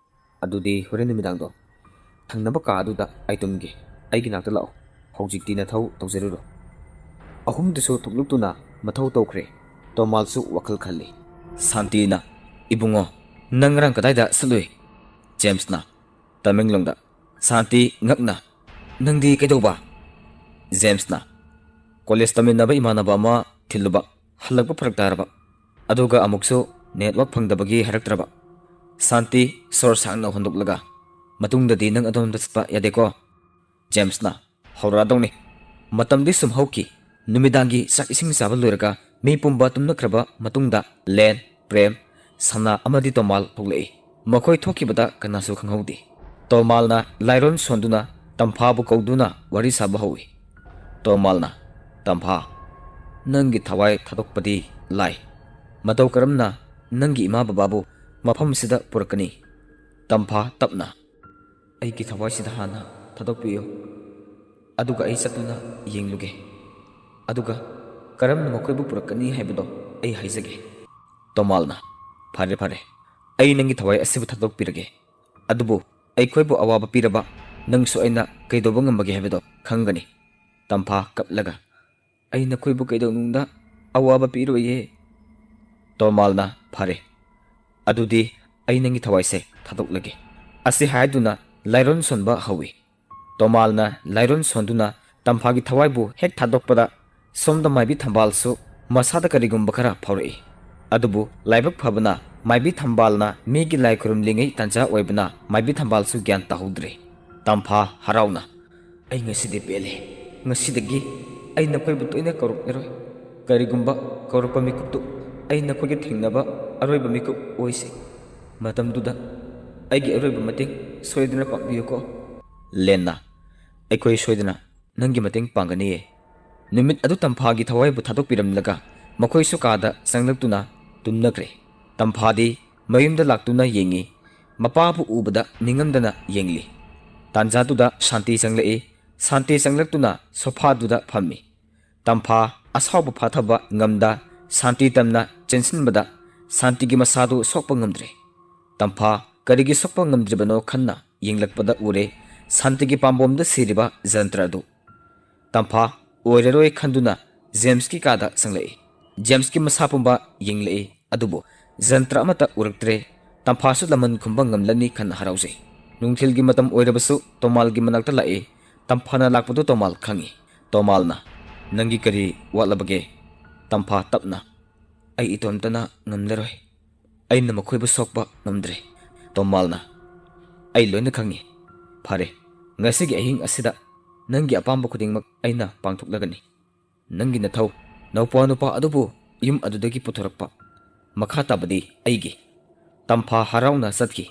ꯑꯗꯨꯗꯤ ꯍꯣꯔꯦꯟ ꯅꯨꯃꯤꯗꯥꯡꯗꯣ ꯊꯪꯅꯕ ꯀꯥ ꯑꯗꯨꯗ ꯑꯩ ꯇꯨꯝꯒꯦ꯫ ꯑꯩꯒꯤ ꯅꯥꯛꯇ ꯂꯥꯛꯑꯣ꯫ ꯍꯧꯖꯤꯛꯇꯤ ꯅꯊꯧ ꯇꯧꯖꯔꯨꯔꯣ꯫" ꯑꯍꯨꯝꯗꯨꯁꯨ ꯊꯣꯛꯂꯛꯇꯨꯅ ꯃꯊꯧ ꯇꯧꯈ꯭ꯔꯦ꯫ ꯇꯣꯃꯥꯜꯁꯨ ꯋꯥꯈꯜ ꯈꯜꯂꯤ꯫ ꯁꯥꯟꯇꯤꯅ, "ꯏꯕꯨꯡꯉꯣ, ꯅꯪ ꯉꯔꯥꯡ ꯀꯗꯥꯏꯗ ꯆꯠꯂꯨꯏ?" ꯖꯦꯝꯁꯅ, "ꯇꯃꯦꯡꯂꯣꯡꯗ꯫" ꯁꯥꯟꯇꯤ ꯉꯛꯅ, "ꯅꯪꯗꯤ ꯀꯩꯗꯧꯕ?" ꯖꯦꯝꯁꯅ, "ꯀꯣꯂꯦꯖ ꯇꯝꯃꯤꯟꯅꯕ ꯏꯃꯥꯟꯅꯕ ꯑꯃ ꯊꯤꯜꯂꯨꯕ, ꯍꯜꯂꯛꯄ ꯐꯔꯛ ꯇꯥꯔꯕ, ꯑꯗꯨꯒ ꯑꯃꯨꯛꯁꯨ ꯅꯦꯠꯋꯥꯛ ꯐꯪꯗꯕꯒꯤ ꯍꯥꯏꯔꯛꯇ꯭ꯔꯕ꯫" ꯁꯥꯟꯇꯤ ꯁꯣꯔ ꯁꯥꯡꯅ ꯍꯣꯟꯗꯣꯛꯂꯒ, "ꯃꯇꯨꯡꯗꯗꯤ ꯅꯪ ꯑꯗꯣꯝꯗ ꯆꯠꯄ ꯌꯥꯗꯦꯀꯣ꯫" ꯖꯦꯝꯁꯅ, "ꯍꯧꯔꯛꯑꯗꯧꯅꯤ꯫" ꯃꯇꯝꯗꯤ ꯁꯨꯝ ꯍꯧꯈꯤ꯫ ꯅꯨꯃꯤꯗꯥꯡꯒꯤ ꯆꯥꯛ ꯏꯁꯤꯡ ꯆꯥꯕ ꯂꯣꯏꯔꯒ ꯃꯤ ꯄꯨꯝꯕ ꯇꯨꯝꯅꯈ꯭ꯔꯕ ꯃꯇꯨꯡꯗ ꯂꯦꯟ, ꯄ꯭ꯔꯦꯝ, ꯁꯅꯥ ꯑꯃꯗꯤ ꯇꯣꯃꯥꯜ ꯊꯣꯛꯂꯛꯏ꯫ ꯃꯈꯣꯏ ꯊꯣꯛꯈꯤꯕꯗ ꯀꯅꯥꯁꯨ ꯈꯪꯍꯧꯗꯦ꯫ ꯇꯣꯃꯥꯜꯅ ꯂꯥꯏꯔꯣꯟ ꯁꯣꯟꯗꯨꯅ ꯇꯝꯐꯥꯕꯨ ꯀꯧꯗꯨꯅ ꯋꯥꯔꯤ ꯁꯥꯕ ꯍꯧꯏ꯫ ꯇꯣꯃꯥꯜꯅ, "ꯇꯝꯐꯥ, ꯅꯪꯒꯤ ꯊꯋꯥꯏ ꯊꯥꯗꯣꯛꯄꯗꯤ ꯂꯥꯏ꯫ ꯃꯇꯧ ꯀꯔꯝꯅ ꯅꯪꯒꯤ ꯏꯃꯥ ꯕꯕꯥꯕꯨ ꯃꯐꯝꯁꯤꯗ ꯄꯨꯔꯛꯀꯅꯤ?" ꯇꯝꯐꯥ ꯇꯞꯅ, "ꯑꯩꯒꯤ ꯊꯋꯥꯏꯁꯤꯗ ꯍꯥꯟꯅ ꯊꯥꯗꯣꯛꯄꯤꯌꯨ, ꯑꯗꯨꯒ ꯑꯩ ꯆꯠꯇꯨꯅ ꯌꯦꯡꯂꯨꯒꯦ, ꯑꯗꯨꯒ ꯀꯔꯝꯅ ꯃꯈꯣꯏꯕꯨ ꯄꯨꯔꯛꯀꯅꯤ ꯍꯥꯏꯕꯗꯣ ꯑꯩ ꯍꯥꯏꯖꯒꯦ꯫" ꯇꯣꯃꯥꯜꯅ, "ꯐꯔꯦ, ꯐꯔꯦ, ꯑꯩ ꯅꯪꯒꯤ ꯊꯋꯥꯏ ꯑꯁꯤꯕꯨ ꯊꯥꯗꯣꯛꯄꯤꯔꯒꯦ, ꯑꯗꯨꯕꯨ ꯑꯩꯈꯣꯏꯕꯨ ꯑꯋꯥꯕ ꯄꯤꯔꯕ ꯅꯪꯁꯨ ꯑꯩꯅ ꯀꯩꯗꯧꯕ ꯉꯝꯕꯒꯦ ꯍꯥꯏꯕꯗꯣ ꯈꯪꯒꯅꯤ꯫" ꯇꯝꯐꯥ ꯀꯞꯂꯒ, "ꯑꯩ ꯅꯈꯣꯏꯕꯨ ꯀꯩꯗꯧꯅꯨꯡꯗ ꯑꯋꯥꯕ ꯄꯤꯔꯣꯏꯌꯦ꯫" ꯇꯣꯃꯥꯜꯅ, "ꯐꯔꯦ, ꯑꯗꯨꯗꯤ ꯑꯩ ꯅꯪꯒꯤ ꯊꯋꯥꯏꯁꯦ ꯊꯥꯗꯣꯛꯂꯒꯦ" ꯑꯁꯤ ꯍꯥꯏꯗꯨꯅ ꯂꯥꯏꯔꯣꯟ ꯁꯣꯟꯕ ꯍꯧꯏ꯫ ꯇꯣꯃꯥꯜꯅ ꯂꯥꯏꯔꯣꯟ ꯁꯣꯟꯗꯨꯅ ꯇꯝꯐꯥꯒꯤ ꯊꯋꯥꯏꯕꯨ ꯍꯦꯛ ꯊꯥꯗꯣꯛꯄꯗ, ꯁꯣꯝꯗ ꯃꯥꯏꯕꯤ ꯊꯝꯕꯥꯜꯁꯨ ꯃꯁꯥꯗ ꯀꯔꯤꯒꯨꯝꯕ ꯈꯔ ꯐꯥꯎꯔꯛꯏ꯫ ꯑꯗꯨꯕꯨ ꯂꯥꯏꯕꯛ ꯐꯕꯅ, ꯃꯥꯏꯕꯤ ꯊꯝꯕꯥꯜꯅ ꯃꯤꯒꯤ ꯂꯥꯏ ꯈꯨꯔꯨꯝꯂꯤꯉꯩ ꯇꯥꯟꯖꯥ ꯑꯣꯏꯕꯅ, ꯃꯥꯏꯕꯤ ꯊꯝꯕꯥꯜꯁꯨ ꯒ꯭ꯌꯥꯟ ꯇꯥꯍꯧꯗ꯭ꯔꯦ꯫ ꯇꯝꯐꯥ ꯍꯔꯥꯎꯅ, "ꯑꯩ ꯉꯁꯤꯗꯤ ꯄꯦꯜꯂꯦ꯫ ꯉꯁꯤꯗꯒꯤ ꯑꯩ ꯅꯈꯣꯏꯕꯨ ꯇꯣꯏꯅ ꯀꯧꯔꯛꯂꯔꯣꯏ꯫ ꯀꯔꯤꯒꯨꯝꯕ ꯀꯧꯔꯛꯄ ꯃꯤꯀꯨꯞꯇꯨ ꯑꯩ ꯅꯈꯣꯏꯒ ꯊꯦꯡꯅꯕ ꯑꯔꯣꯏꯕ ꯃꯤꯀꯨꯞ ꯑꯣꯏꯁꯤ꯫ ꯃꯇꯝꯗꯨꯗ ꯑꯩꯒꯤ ꯑꯔꯣꯏꯕ ꯃꯇꯦꯡ ꯁꯣꯏꯗꯅ ꯄꯥꯡꯕꯤꯌꯨꯀꯣ꯫" ꯂꯦꯟꯅ, "ꯑꯩꯈꯣꯏ ꯁꯣꯏꯗꯅ ꯅꯪꯒꯤ ꯃꯇꯦꯡ ꯄꯥꯡꯒꯅꯤꯌꯦ꯫" ꯅꯨꯃꯤꯠ ꯑꯗꯨ ꯇꯝꯐꯥꯒꯤ ꯊꯋꯥꯏꯕꯨ ꯊꯥꯗꯣꯛꯄꯤꯔꯝꯂꯒ ꯃꯈꯣꯏꯁꯨ ꯀꯥꯗ ꯆꯪꯂꯛꯇꯨꯅ ꯇꯨꯝꯅꯈ꯭ꯔꯦ꯫ ꯇꯝꯐꯥꯗꯤ ꯃꯌꯨꯝꯗ ꯂꯥꯛꯇꯨꯅ ꯌꯦꯡꯉꯤ꯫ ꯃꯄꯥꯕꯨ ꯎꯕꯗ ꯅꯤꯡꯉꯝꯗꯅ ꯌꯦꯡꯂꯤ꯫ ꯇꯥꯟꯖꯥꯗꯨꯗ ꯁꯥꯟꯇꯤ ꯆꯪꯂꯛꯏ꯫ ꯁꯥꯟꯇꯤ ꯆꯪꯂꯛꯇꯨꯅ ꯁꯣꯐꯥꯗꯨꯗ ꯐꯝꯃꯤ꯫ ꯇꯝꯐꯥ ꯑꯁꯥꯎꯕ ꯐꯥꯊꯕ ꯉꯝꯗ ꯁꯥꯟꯇꯤ ꯇꯝꯅ ꯆꯦꯟꯁꯤꯟꯕꯗ ꯁꯥꯟꯇꯤꯒꯤ ꯃꯁꯥꯗꯨ ꯁꯣꯛꯄ ꯉꯝꯗ꯭ꯔꯦ꯫ ꯇꯝꯐꯥ ꯀꯔꯤꯒꯤ ꯁꯣꯛꯄ ꯉꯝꯗ꯭ꯔꯤꯕꯅꯣ ꯈꯟꯅ ꯌꯦꯡꯂꯛꯄꯗ ꯎꯔꯦ ꯁꯥꯟꯇꯤꯒꯤ ꯄꯥꯝꯕꯣꯝꯗ ꯁꯤꯔꯤꯕ ꯖꯟꯇ꯭ꯔ ꯑꯗꯨ꯫ ꯇꯝꯐꯥ ꯑꯣꯏꯔꯔꯣꯏ ꯈꯟꯗꯨꯅ ꯖꯦꯝꯁꯀꯤ ꯀꯥꯗ ꯆꯪꯂꯛꯏ꯫ ꯖꯦꯝꯁꯀꯤ ꯃꯁꯥ ꯄꯨꯝꯕ ꯌꯦꯡꯂꯛꯏ, ꯑꯗꯨꯕꯨ ꯖꯟꯇ꯭ꯔ ꯑꯃꯠꯇ ꯎꯔꯛꯇ꯭ꯔꯦ꯫ ꯇꯝꯐꯥꯁꯨ ꯂꯃꯟ ꯈꯨꯝꯕ ꯉꯝꯂꯅꯤ ꯈꯟꯅ ꯍꯔꯥꯎꯖꯩ꯫ ꯅꯨꯡꯊꯤꯜꯒꯤ ꯃꯇꯝ ꯑꯣꯏꯔꯕꯁꯨ ꯇꯣꯃꯥꯜꯒꯤ ꯃꯅꯥꯛꯇ ꯂꯥꯛꯏ꯫ ꯇꯝꯐꯥꯅ ꯂꯥꯛꯄꯗꯨ ꯇꯣꯃꯥꯜ ꯈꯪꯏ꯫ ꯇꯣꯃꯥꯜꯅ, "ꯅꯪꯒꯤ ꯀꯔꯤ ꯋꯥꯠꯂꯕꯒꯦ?" ꯇꯝꯐꯥ ꯇꯞꯅ, "ꯑꯩ ꯏꯇꯣꯝꯇꯅ ꯉꯝꯂꯔꯣꯏ꯫ ꯑꯩꯅ ꯃꯈꯣꯏꯕꯨ ꯁꯣꯛꯄ ꯉꯝꯗ꯭ꯔꯦ꯫" ꯇꯣꯃꯥꯜꯅ, "ꯑꯩ ꯂꯣꯏꯅ ꯈꯪꯏ꯫ ꯐꯔꯦ, ꯉꯁꯤꯒꯤ ꯑꯍꯤꯡ ꯑꯁꯤꯗ ꯅꯪꯒꯤ ꯑꯄꯥꯝꯕ ꯈꯨꯗꯤꯡꯃꯛ ꯑꯩꯅ ꯄꯥꯡꯊꯣꯛꯂꯒꯅꯤ꯫ ꯅꯪꯒꯤ ꯅꯊꯧ, ꯅꯧꯄꯥ ꯅꯨꯄꯥ ꯑꯗꯨꯕꯨ ꯌꯨꯝ ꯑꯗꯨꯗꯒꯤ ꯄꯨꯊꯣꯔꯛꯄ꯫ ꯃꯈꯥ ꯇꯥꯕꯗꯤ ꯑꯩꯒꯤ꯫" ꯇꯝꯐꯥ ꯍꯔꯥꯎꯅ ꯆꯠꯈꯤ꯫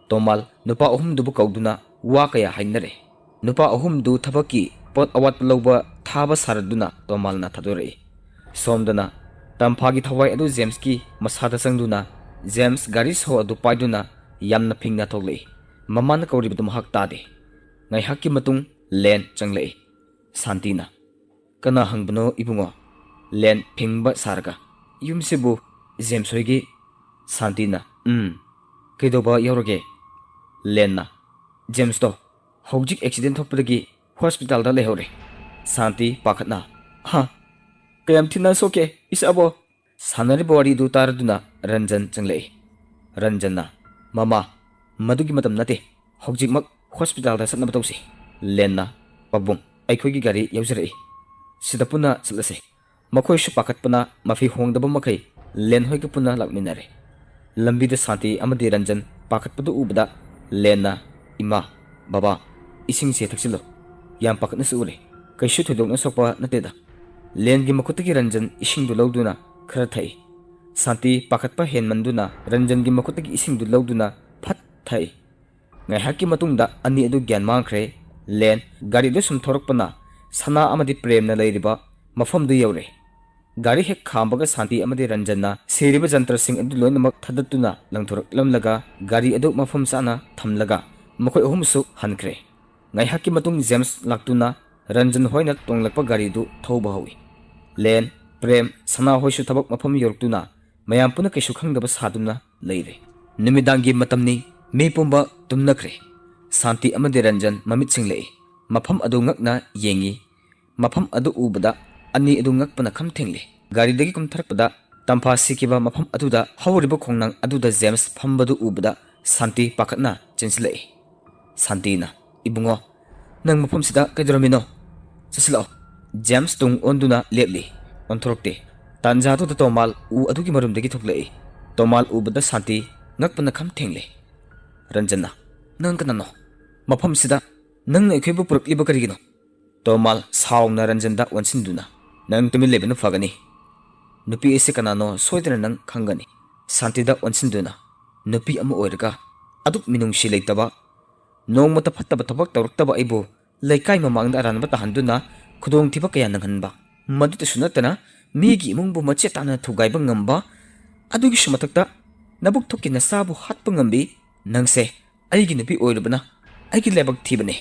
ꯇꯣꯃꯥꯜ ꯅꯨꯄꯥ ꯑꯍꯨꯝꯗꯨꯕꯨ ꯀꯧꯗꯨꯅ ꯋꯥ ꯀꯌꯥ ꯍꯥꯏꯅꯔꯦ꯫ ꯅꯨꯄꯥ ꯑꯍꯨꯝꯗꯨ ꯊꯕꯛꯀꯤ ꯄꯣꯠ ꯑꯋꯥꯠꯄ ꯂꯧꯕ ꯊꯥꯕ ꯁꯥꯔꯗꯨꯅ ꯇꯣꯃꯥꯜꯅ ꯊꯥꯗꯣꯔꯛꯏ꯫ ꯁꯣꯝꯗꯅ ꯇꯝꯐꯥꯒꯤ ꯊꯋꯥꯏ ꯑꯗꯨ ꯖꯦꯝꯁꯀꯤ ꯃꯁꯥꯗ ꯆꯪꯗꯨꯅ ꯖꯦꯝꯁ ꯒꯥꯔꯤ ꯁꯣ ꯑꯗꯨ ꯄꯥꯏꯗꯨꯅ ꯌꯥꯝꯅ ꯐꯤꯡꯅ ꯊꯣꯛꯂꯛꯏ꯫ ꯃꯃꯥꯅ ꯀꯧꯔꯤꯕꯗꯨ ꯃꯍꯥꯛ ꯇꯥꯗꯦ꯫ ꯉꯥꯏꯍꯥꯛꯀꯤ ꯃꯇꯨꯡ ꯂꯦꯟ ꯆꯪꯂꯛꯏ꯫ ꯁꯥꯟꯇꯤꯅ, "ꯀꯅꯥ ꯍꯪꯕꯅꯣ ꯏꯕꯨꯡꯉꯣ?" ꯂꯦꯟ ꯐꯤꯡꯕ ꯁꯥꯔꯒ, "ꯌꯨꯝꯁꯤꯕꯨ ꯖꯦꯝꯁ ꯍꯣꯏꯒꯤ?" ꯁꯥꯟꯇꯤꯅ, "ꯎꯝ, ꯀꯩꯗꯧꯕ ꯌꯥꯎꯔꯒꯦ?" ꯂꯦꯟꯅ, "ꯖꯦꯝꯁꯇꯣ ꯍꯧꯖꯤꯛ ꯑꯦꯛꯁꯤꯗꯦꯟ ꯊꯣꯛꯄꯗꯒꯤ ꯍꯣꯁꯄꯤꯇꯥꯜꯗ ꯂꯩꯍꯧꯔꯦ꯫" ꯁꯥꯟꯇꯤ ꯄꯥꯈꯠꯅ, "ꯍꯥ? ꯀꯌꯥꯝ ꯊꯤꯅ ꯁꯣꯛꯀꯦ ꯏꯁꯥꯕꯣ?" ꯁꯥꯟꯅꯔꯤꯕ ꯋꯥꯔꯤꯗꯨ ꯇꯥꯔꯗꯨꯅ ꯔꯟꯖꯟ ꯆꯪꯂꯛꯏ꯫ ꯔꯟꯖꯟꯅ, "ꯃꯃꯥ, ꯃꯗꯨꯒꯤ ꯃꯇꯝ ꯅꯠꯇꯦ꯫ ꯍꯧꯖꯤꯛꯃꯛ ꯍꯣꯁꯄꯤꯇꯥꯜꯗ ꯆꯠꯅꯕ ꯇꯧꯁꯤ꯫" ꯂꯦꯟꯅ, "ꯄꯥꯕꯨꯡ, ꯑꯩꯈꯣꯏꯒꯤ ꯒꯥꯔꯤ ꯌꯧꯖꯔꯛꯏ꯫ ꯁꯤꯗ ꯄꯨꯟꯅ ꯆꯠꯂꯁꯤ꯫" ꯃꯈꯣꯏꯁꯨ ꯄꯥꯈꯠꯄꯅ ꯃꯐꯤ ꯍꯣꯡꯗꯕ ꯃꯈꯩ ꯂꯦꯟ ꯍꯣꯏꯒ ꯄꯨꯟꯅ ꯂꯥꯛꯃꯤꯟꯅꯔꯦ꯫ ꯂꯝꯕꯤꯗ ꯁꯥꯟꯇꯤ ꯑꯃꯗꯤ ꯔꯟꯖꯟ ꯄꯥꯈꯠꯄꯗꯨ ꯎꯕꯗ ꯂꯦꯟꯅ, "ꯏꯃꯥ, ꯕꯕꯥ, ꯏꯁꯤꯡꯁꯦ ꯊꯛꯆꯤꯜꯂꯨ꯫ ꯌꯥꯝ ꯄꯥꯈꯠꯅꯁꯨ ꯎꯔꯦ꯫ ꯀꯩꯁꯨ ꯊꯣꯏꯗꯣꯛꯅ ꯁꯣꯛꯄ ꯅꯠꯇꯦꯗ꯫" ꯂꯦꯟꯒꯤ ꯃꯈꯨꯠꯇꯒꯤ ꯔꯟꯖꯟ ꯏꯁꯤꯡꯗꯨ ꯂꯧꯗꯨꯅ ꯈꯔ ꯊꯛꯏ꯫ ꯁꯥꯟꯇꯤ ꯄꯥꯈꯠꯄ ꯍꯦꯟꯃꯟꯗꯨꯅ ꯔꯟꯖꯟꯒꯤ ꯃꯈꯨꯠꯇꯒꯤ ꯏꯁꯤꯡꯗꯨ ꯂꯧꯗꯨꯅ ꯐꯠ ꯊꯛꯏ꯫ ꯉꯥꯏꯍꯥꯛꯀꯤ ꯃꯇꯨꯡꯗ ꯑꯅꯤ ꯑꯗꯨ ꯒ꯭ꯌꯥꯟ ꯃꯥꯡꯈ꯭ꯔꯦ꯫ ꯂꯦꯟ ꯒꯥꯔꯤꯗꯨ ꯁꯨꯝ ꯊꯧꯔꯛꯄꯅ ꯁꯅꯥ ꯑꯃꯗꯤ ꯄ꯭ꯔꯦꯝꯅ ꯂꯩꯔꯤꯕ ꯃꯐꯝꯗꯨ ꯌꯧꯔꯦ꯫ ꯒꯥꯔꯤ ꯍꯦꯛ ꯈꯥꯝꯕꯒ ꯁꯥꯟꯇꯤ ꯑꯃꯗꯤ ꯔꯟꯖꯟꯅ ꯁꯤꯔꯤꯕ ꯖꯟꯇ꯭ꯔꯁꯤꯡ ꯑꯗꯨ ꯂꯣꯏꯅꯃꯛ ꯊꯥꯗꯠꯇꯨꯅ ꯂꯪꯊꯣꯔꯛꯂꯝꯂꯒ ꯒꯥꯔꯤ ꯑꯗꯨ ꯃꯐꯝ ꯆꯥꯅ ꯊꯝꯂꯒ ꯃꯈꯣꯏ ꯑꯍꯨꯝꯁꯨ ꯍꯟꯈ꯭ꯔꯦ꯫ ꯉꯥꯏꯍꯥꯛꯀꯤ ꯃꯇꯨꯡ ꯖꯦꯝꯁ ꯂꯥꯛꯇꯨꯅ ꯔꯟꯖꯟ ꯍꯣꯏꯅ ꯇꯣꯡꯂꯛꯄ ꯒꯥꯔꯤꯗꯨ ꯊꯧꯕ ꯍꯧꯏ꯫ ꯂꯦꯟ, ꯄ꯭ꯔꯦꯝ, ꯁꯅꯥ ꯍꯣꯏꯁꯨ ꯊꯕꯛ ꯃꯐꯝ ꯌꯧꯔꯛꯇꯨꯅ ꯃꯌꯥꯝ ꯄꯨꯟꯅ ꯀꯩꯁꯨ ꯈꯪꯗꯕ ꯁꯥꯗꯨꯅ ꯂꯩꯔꯦ꯫ ꯅꯨꯃꯤꯗꯥꯡꯒꯤ ꯃꯇꯝꯅꯤ, ꯃꯤ ꯄꯨꯝꯕ ꯇꯨꯝꯅꯈ꯭ꯔꯦ꯫ ꯁꯥꯟꯇꯤ ꯑꯃꯗꯤ ꯔꯟꯖꯟ ꯃꯃꯤꯠ ꯁꯤꯡꯂꯛꯏ꯫ ꯃꯐꯝ ꯑꯗꯨ ꯉꯛꯅ ꯌꯦꯡꯏ꯫ ꯃꯐꯝ ꯑꯗꯨ ꯎꯕꯗ ꯑꯅꯤ ꯑꯗꯨ ꯉꯛꯄꯅ ꯈꯝ ꯊꯦꯡꯂꯦ꯫ ꯒꯥꯔꯤꯗꯒꯤ ꯀꯨꯝꯊꯔꯛꯄꯗ ꯇꯝꯐꯥ ꯁꯤꯈꯤꯕ ꯃꯐꯝ ꯑꯗꯨꯗ ꯍꯧꯔꯤꯕ ꯈꯣꯡꯅꯥꯡ ꯑꯗꯨꯗ ꯖꯦꯝꯁ ꯐꯝꯕꯗꯨ ꯎꯕꯗ ꯁꯥꯟꯇꯤ ꯄꯥꯈꯠꯅ ꯆꯦꯟꯁꯤꯜꯂꯛꯏ꯫ ꯁꯥꯟꯇꯤꯅ, "ꯏꯕꯨꯡꯉꯣ, ꯅꯪ ꯃꯐꯝꯁꯤꯗ ꯀꯩꯗꯧꯔꯝꯃꯤꯅꯣ? ꯆꯠꯁꯤꯜꯂꯛꯑꯣ꯫" ꯖꯦꯝꯁ ꯇꯨꯡ ꯑꯣꯟꯗꯨꯅ ꯂꯦꯞꯂꯤ, ꯑꯣꯟꯊꯣꯔꯛꯇꯦ꯫ ꯇꯥꯟꯖꯥꯗꯨꯗ ꯇꯣꯃꯥꯜ ꯎ ꯑꯗꯨꯒꯤ ꯃꯔꯨꯝꯗꯒꯤ ꯊꯣꯛꯂꯛꯏ꯫ ꯇꯣꯃꯥꯜ ꯎꯕꯗ ꯁꯥꯟꯇꯤ ꯉꯛꯄꯅ ꯈꯝ ꯊꯦꯡꯂꯦ꯫ ꯔꯟꯖꯟꯅ, "ꯅꯪ ꯀꯅꯥꯅꯣ? ꯃꯐꯝꯁꯤꯗ ꯅꯪꯅ ꯑꯩꯈꯣꯏꯕꯨ ꯄꯨꯔꯛꯂꯤꯕ ꯀꯔꯤꯒꯤꯅꯣ?" ꯇꯣꯃꯥꯜ ꯁꯥꯎꯅ ꯔꯟꯖꯟꯗ ꯑꯣꯟꯁꯤꯟꯗꯨꯅ, "ꯅꯪ ꯇꯨꯃꯤꯟ ꯂꯩꯕꯅ ꯐꯒꯅꯤ꯫ ꯅꯨꯄꯤ ꯑꯁꯤ ꯀꯅꯥꯅꯣ ꯁꯣꯏꯗꯅ ꯅꯪ ꯈꯪꯒꯅꯤ꯫" ꯁꯥꯟꯇꯤꯗ ꯑꯣꯟꯁꯤꯟꯗꯨꯅ, "ꯅꯨꯄꯤ ꯑꯃ ꯑꯣꯏꯔꯒ ꯑꯗꯨꯛ ꯃꯤꯅꯨꯡꯁꯤ ꯂꯩꯇꯕ, ꯅꯣꯡꯃꯇ ꯐꯠꯇꯕ ꯊꯕꯛ ꯇꯧꯔꯛꯇꯕ ꯑꯩꯕꯨ ꯂꯩꯀꯥꯏ ꯃꯃꯥꯡꯗ ꯑꯔꯥꯟꯕ ꯇꯥꯍꯟꯗꯨꯅ ꯈꯨꯗꯣꯡꯊꯤꯕ ꯀꯌꯥ ꯅꯪꯍꯟꯕ, ꯃꯗꯨꯇꯁꯨ ꯅꯠꯇꯅ ꯃꯤꯒꯤ ꯏꯃꯨꯡꯕꯨ ꯃꯆꯦꯠ ꯇꯥꯅ ꯊꯨꯒꯥꯏꯕ ꯉꯝꯕ, ꯑꯗꯨꯒꯤꯁꯨ ꯃꯊꯛꯇ ꯅꯕꯨꯛ ꯊꯣꯛꯀꯤ ꯅꯆꯥꯕꯨ ꯍꯥꯠꯄ ꯉꯝꯕꯤ꯫ ꯅꯪꯁꯦ ꯑꯩꯒꯤ ꯅꯨꯄꯤ ꯑꯣꯏꯔꯨꯕꯅ ꯑꯩꯒꯤ ꯂꯥꯏꯕꯛ ꯊꯤꯕꯅꯤ꯫"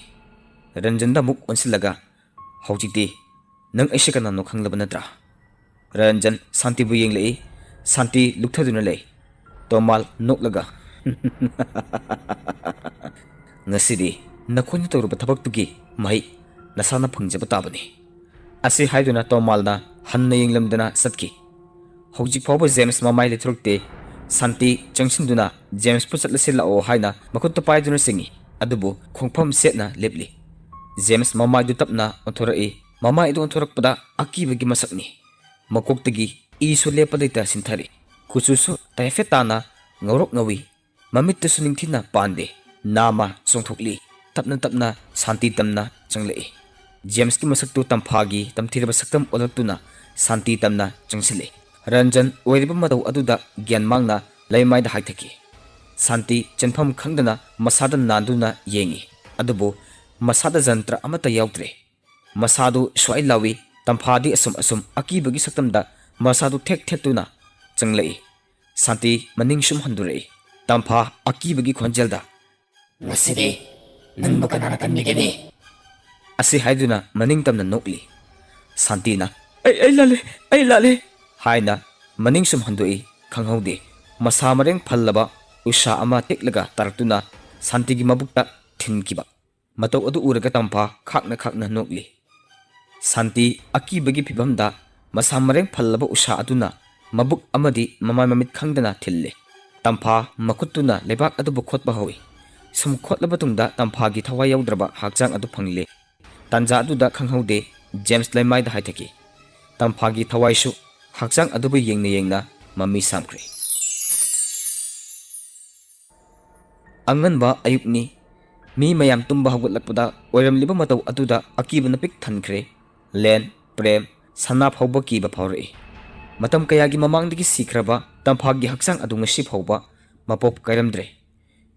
ꯔꯟꯖꯟꯗ ꯑꯃꯨꯛ ꯑꯣꯟꯁꯤꯜꯂꯒ, "ꯍꯧꯖꯤꯛꯇꯤ ꯅꯪ ꯑꯩꯁꯦ ꯀꯅꯥꯅꯣ ꯈꯪꯂꯕ ꯅꯠꯇ꯭ꯔꯥ?" ꯔꯟꯖꯟ ꯁꯥꯟꯇꯤꯕꯨ ꯌꯦꯡꯂꯛꯏ꯫ ꯁꯥꯟꯇꯤ ꯂꯨꯛꯊꯗꯨꯅ ꯂꯩ꯫ ꯇꯣꯃꯥꯜ ꯅꯣꯛꯂꯒ, "ꯉꯁꯤꯗꯤ ꯅꯈꯣꯏꯅ ꯇꯧꯔꯨꯕ ꯊꯕꯛꯇꯨꯒꯤ ꯃꯍꯩ ꯅꯁꯥꯅ ꯐꯪꯖꯕ ꯇꯥꯕꯅꯤ꯫" ꯑꯁꯤ ꯍꯥꯏꯗꯨꯅ ꯇꯣꯃꯥꯜꯅ ꯍꯟꯅ ꯌꯦꯡꯂꯝꯗꯅ ꯆꯠꯈꯤ꯫ ꯍꯧꯖꯤꯛ ꯐꯥꯎꯕ ꯖꯦꯝꯁ ꯃꯃꯥꯏ ꯂꯩꯊꯣꯔꯛꯇꯦ꯫ ꯁꯥꯟꯇꯤ ꯆꯪꯁꯤꯟꯗꯨꯅ ꯖꯦꯝꯁꯄꯨ ꯆꯠꯂꯁꯤ ꯂꯥꯛꯑꯣ ꯍꯥꯏꯅ ꯃꯈꯨꯠꯇ ꯄꯥꯏꯗꯨꯅ ꯆꯤꯡꯏ, ꯑꯗꯨꯕꯨ ꯈꯣꯡꯐꯝ ꯁꯦꯠꯅ ꯂꯦꯞꯂꯤ꯫ ꯖꯦꯝꯁ ꯃꯃꯥꯏꯗꯨ ꯇꯞꯅ ꯑꯣꯟꯊꯣꯔꯛꯏ꯫ ꯃꯃꯥꯏꯗꯨ ꯑꯣꯟꯊꯣꯔꯛꯄꯗ ꯑꯀꯤꯕꯒꯤ ꯃꯁꯛꯅꯤ꯫ ꯃꯀꯣꯛꯇꯒꯤ ꯏꯁꯨ ꯂꯦꯞꯄ ꯂꯩꯇ ꯁꯤꯟꯊꯔꯤ꯫ ꯀꯨꯆꯨꯁꯨ ꯇꯥꯏꯐꯦꯠ ꯇꯥꯅ ꯉꯧꯔꯣꯛ ꯉꯧꯏ꯫ ꯃꯃꯤꯠꯇꯁꯨ ꯅꯤꯡꯊꯤꯅ ꯄꯥꯟꯗꯦ꯫ ꯅꯥꯃ ꯆꯣꯡꯊꯣꯛꯂꯤ꯫ ꯇꯞꯅ ꯇꯞꯅ ꯁꯥꯟꯇꯤ ꯇꯝꯅ ꯆꯪꯂꯛꯏ꯫ ꯖꯦꯝꯁꯀꯤ ꯃꯁꯛꯇꯨ ꯇꯝꯐꯥꯒꯤ ꯇꯝꯊꯤꯔꯕ ꯁꯛꯇꯝ ꯑꯣꯜꯂꯛꯇꯨꯅ ꯁꯥꯟꯇꯤ ꯇꯝꯅ ꯆꯪꯁꯤꯜꯂꯤ꯫ ꯔꯟꯖꯟ ꯑꯣꯏꯔꯤꯕ ꯃꯇꯧ ꯑꯗꯨꯗ ꯒ꯭ꯌꯥꯟ ꯃꯥꯡꯅ ꯂꯩꯃꯥꯏꯗ ꯍꯥꯏꯊꯈꯤ꯫ ꯁꯥꯟꯇꯤ ꯆꯦꯟꯐꯝ ꯈꯪꯗꯅ ꯃꯁꯥꯗ ꯅꯥꯟꯗꯨꯅ ꯌꯦꯡꯏ, ꯑꯗꯨꯕꯨ ꯃꯁꯥꯗ ꯖꯟꯇ꯭ꯔ ꯑꯃꯠꯇ ꯌꯥꯎꯗ꯭ꯔꯦ꯫ ꯃꯁꯥꯗꯨ ꯁ꯭ꯋꯥꯏ ꯂꯥꯎꯏ꯫ ꯇꯝꯐꯥꯗꯤ ꯑꯁꯨꯝ ꯑꯁꯨꯝ ꯑꯀꯤꯕꯒꯤ ꯁꯛꯇꯝꯗ ꯃꯁꯥꯗꯨ ꯊꯦꯛ ꯊꯦꯛꯇꯨꯅ ꯆꯪꯂꯛꯏ꯫ ꯁꯥꯟꯇꯤ ꯃꯅꯤꯡ ꯁꯨꯝ ꯍꯟꯗꯣꯔꯛꯏ꯫ ꯇꯝꯐꯥ ꯑꯀꯤꯕꯒꯤ ꯈꯣꯟꯖꯦꯜꯗ, "ꯉꯁꯤꯗꯤ ꯅꯪꯕꯨ ꯀꯅꯥꯅ ꯀꯟꯕꯤꯒꯅꯤ?" ꯑꯁꯤ ꯍꯥꯏꯗꯨꯅ ꯃꯅꯤꯡ ꯇꯝꯅ ꯅꯣꯛꯂꯤ꯫ ꯁꯥꯟꯇꯤꯅ, "ꯑꯩ, ꯑꯩ ꯂꯥꯜꯂꯦ, ꯑꯩ ꯂꯥꯜꯂꯦ" ꯍꯥꯏꯅ ꯃꯅꯤꯡ ꯁꯨꯝ ꯍꯟꯗꯣꯛꯏ꯫ ꯈꯪꯍꯧꯗꯦ꯫ ꯃꯁꯥ ꯃꯔꯦꯡ ꯐꯜꯂꯕ ꯎꯁꯥ ꯑꯃ ꯇꯦꯛꯂꯒ ꯇꯥꯔꯛꯇꯨꯅ ꯁꯥꯟꯇꯤꯒꯤ ꯃꯕꯨꯛꯇ ꯊꯤꯟꯈꯤꯕ꯫ ꯃꯇꯧ ꯑꯗꯨ ꯎꯔꯒ ꯇꯝꯐꯥ ꯈꯥꯛꯅ ꯈꯥꯛꯅ ꯅꯣꯛꯂꯤ꯫ ꯁꯥꯟꯇꯤ ꯑꯀꯤꯕꯒꯤ ꯐꯤꯚꯝꯗ ꯃꯁꯥ ꯃꯔꯦꯡ ꯐꯜꯂꯕ ꯎꯁꯥ ꯑꯗꯨꯅ ꯃꯕꯨꯛ ꯑꯃꯗꯤ ꯃꯃꯥꯏ ꯃꯃꯤꯠ ꯈꯪꯗꯅ ꯊꯤꯜꯂꯦ꯫ ꯇꯝꯐꯥ ꯃꯈꯨꯠꯇꯨꯅ ꯂꯩꯕꯥꯛ ꯑꯗꯨꯕꯨ ꯈꯣꯠꯄ ꯍꯧꯏ꯫ ꯁꯨꯝ ꯈꯣꯠꯂꯕ ꯇꯨꯡꯗ ꯇꯝꯐꯥꯒꯤ ꯊꯋꯥꯏ ꯌꯥꯎꯗ꯭ꯔꯕ ꯍꯛꯆꯥꯡ ꯑꯗꯨ ꯐꯪꯂꯦ꯫ ꯇꯥꯟꯖꯥ ꯑꯗꯨꯗ ꯈꯪꯍꯧꯗꯦ, ꯖꯦꯝꯁ ꯂꯩꯃꯥꯏꯗ ꯍꯥꯏꯊꯈꯤ꯫ ꯇꯝꯐꯥꯒꯤ ꯊꯋꯥꯏꯁꯨ ꯍꯛꯆꯥꯡ ꯑꯗꯨꯕꯨ ꯌꯦꯡꯅ ꯌꯦꯡꯅ ꯃꯃꯤ ꯁꯥꯝꯈ꯭ꯔꯦ꯫ ꯑꯉꯟꯕ ꯑꯌꯨꯛꯅꯤ꯫ ꯃꯤ ꯃꯌꯥꯝ ꯇꯨꯝꯕ ꯍꯧꯒꯠꯂꯛꯄꯗ ꯑꯣꯏꯔꯝꯂꯤꯕ ꯃꯇꯧ ꯑꯗꯨꯗ ꯑꯀꯤꯕꯅ ꯄꯤꯛ ꯊꯟꯈ꯭ꯔꯦ꯫ ꯂꯦꯟ, ꯄ꯭ꯔꯦꯝ, ꯁꯅꯥ ꯐꯥꯎꯕ ꯀꯤꯕ ꯐꯥꯎꯔꯛꯏ꯫ ꯃꯇꯝ ꯀꯌꯥꯒꯤ ꯃꯃꯥꯡꯗꯒꯤ ꯁꯤꯈ꯭ꯔꯕ ꯇꯝꯐꯥꯒꯤ ꯍꯛꯆꯥꯡ ꯑꯗꯨ ꯉꯁꯤ ꯐꯥꯎꯕ ꯃꯄꯣꯞ ꯀꯥꯏꯔꯝꯗ꯭ꯔꯦ꯫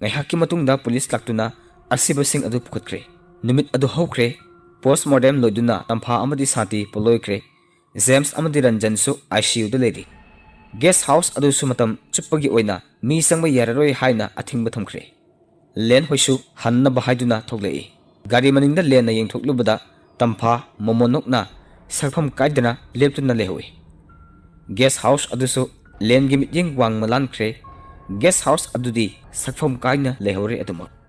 ꯉꯥꯏꯍꯥꯛꯀꯤ ꯃꯇꯨꯡꯗ ꯄꯨꯂꯤꯁ ꯂꯥꯛꯇꯨꯅ ꯑꯁꯤꯕꯁꯤꯡ ꯑꯗꯨ ꯄꯨꯈꯠꯈ꯭ꯔꯦ꯫ ꯅꯨꯃꯤꯠ ꯑꯗꯨ ꯍꯧꯈ꯭ꯔꯦ꯫ ꯄꯣꯁꯃꯣꯔꯇꯦꯝ ꯂꯣꯏꯗꯨꯅ ꯇꯝꯐꯥ ꯑꯃꯗꯤ ꯁꯥꯟꯇꯤ ꯄꯣꯂꯣꯏꯈ꯭ꯔꯦ꯫ ꯖꯦꯝꯁ ꯑꯃꯗꯤ ꯔꯟꯖꯟꯁꯨ ꯑꯥꯏ ꯁꯤ ꯌꯨꯗ ꯂꯩꯔꯤ꯫ ꯒꯦꯁ ꯍꯥꯎꯁ ꯑꯗꯨꯁꯨ ꯃꯇꯝ ꯆꯨꯞꯄꯒꯤ ꯑꯣꯏꯅ ꯃꯤ ꯆꯪꯕ ꯌꯥꯔꯔꯣꯏ ꯍꯥꯏꯅ ꯑꯊꯤꯡꯕ ꯊꯝꯈ꯭ꯔꯦ꯫ ꯂꯦꯟ ꯍꯣꯏꯁꯨ ꯍꯟꯅꯕ ꯍꯥꯏꯗꯨꯅ ꯊꯣꯛꯂꯛꯏ꯫ ꯒꯥꯔꯤ ꯃꯅꯤꯡꯗ ꯂꯦꯟꯅ ꯌꯦꯡꯊꯣꯛꯂꯨꯕꯗ ꯇꯝꯐꯥ ꯃꯣꯃꯣꯅꯣꯛꯅ ꯁꯛꯐꯝ ꯀꯥꯏꯗꯅ ꯂꯦꯞꯇꯨꯅ ꯂꯩꯍꯧꯏ꯫ ꯒꯦꯁ ꯍꯥꯎꯁ ꯑꯗꯨꯁꯨ ꯂꯦꯟꯒꯤ ꯃꯤꯠꯌꯦꯡ ꯋꯥꯡꯃ ꯂꯥꯟꯈ꯭ꯔꯦ꯫ ꯒꯦꯁ ꯍꯥꯎꯁ ꯑꯗꯨꯗꯤ ꯁꯛꯐꯝ ꯀꯥꯏꯅ ꯂꯩꯍꯧꯔꯦ ꯑꯗꯨꯃꯛ꯫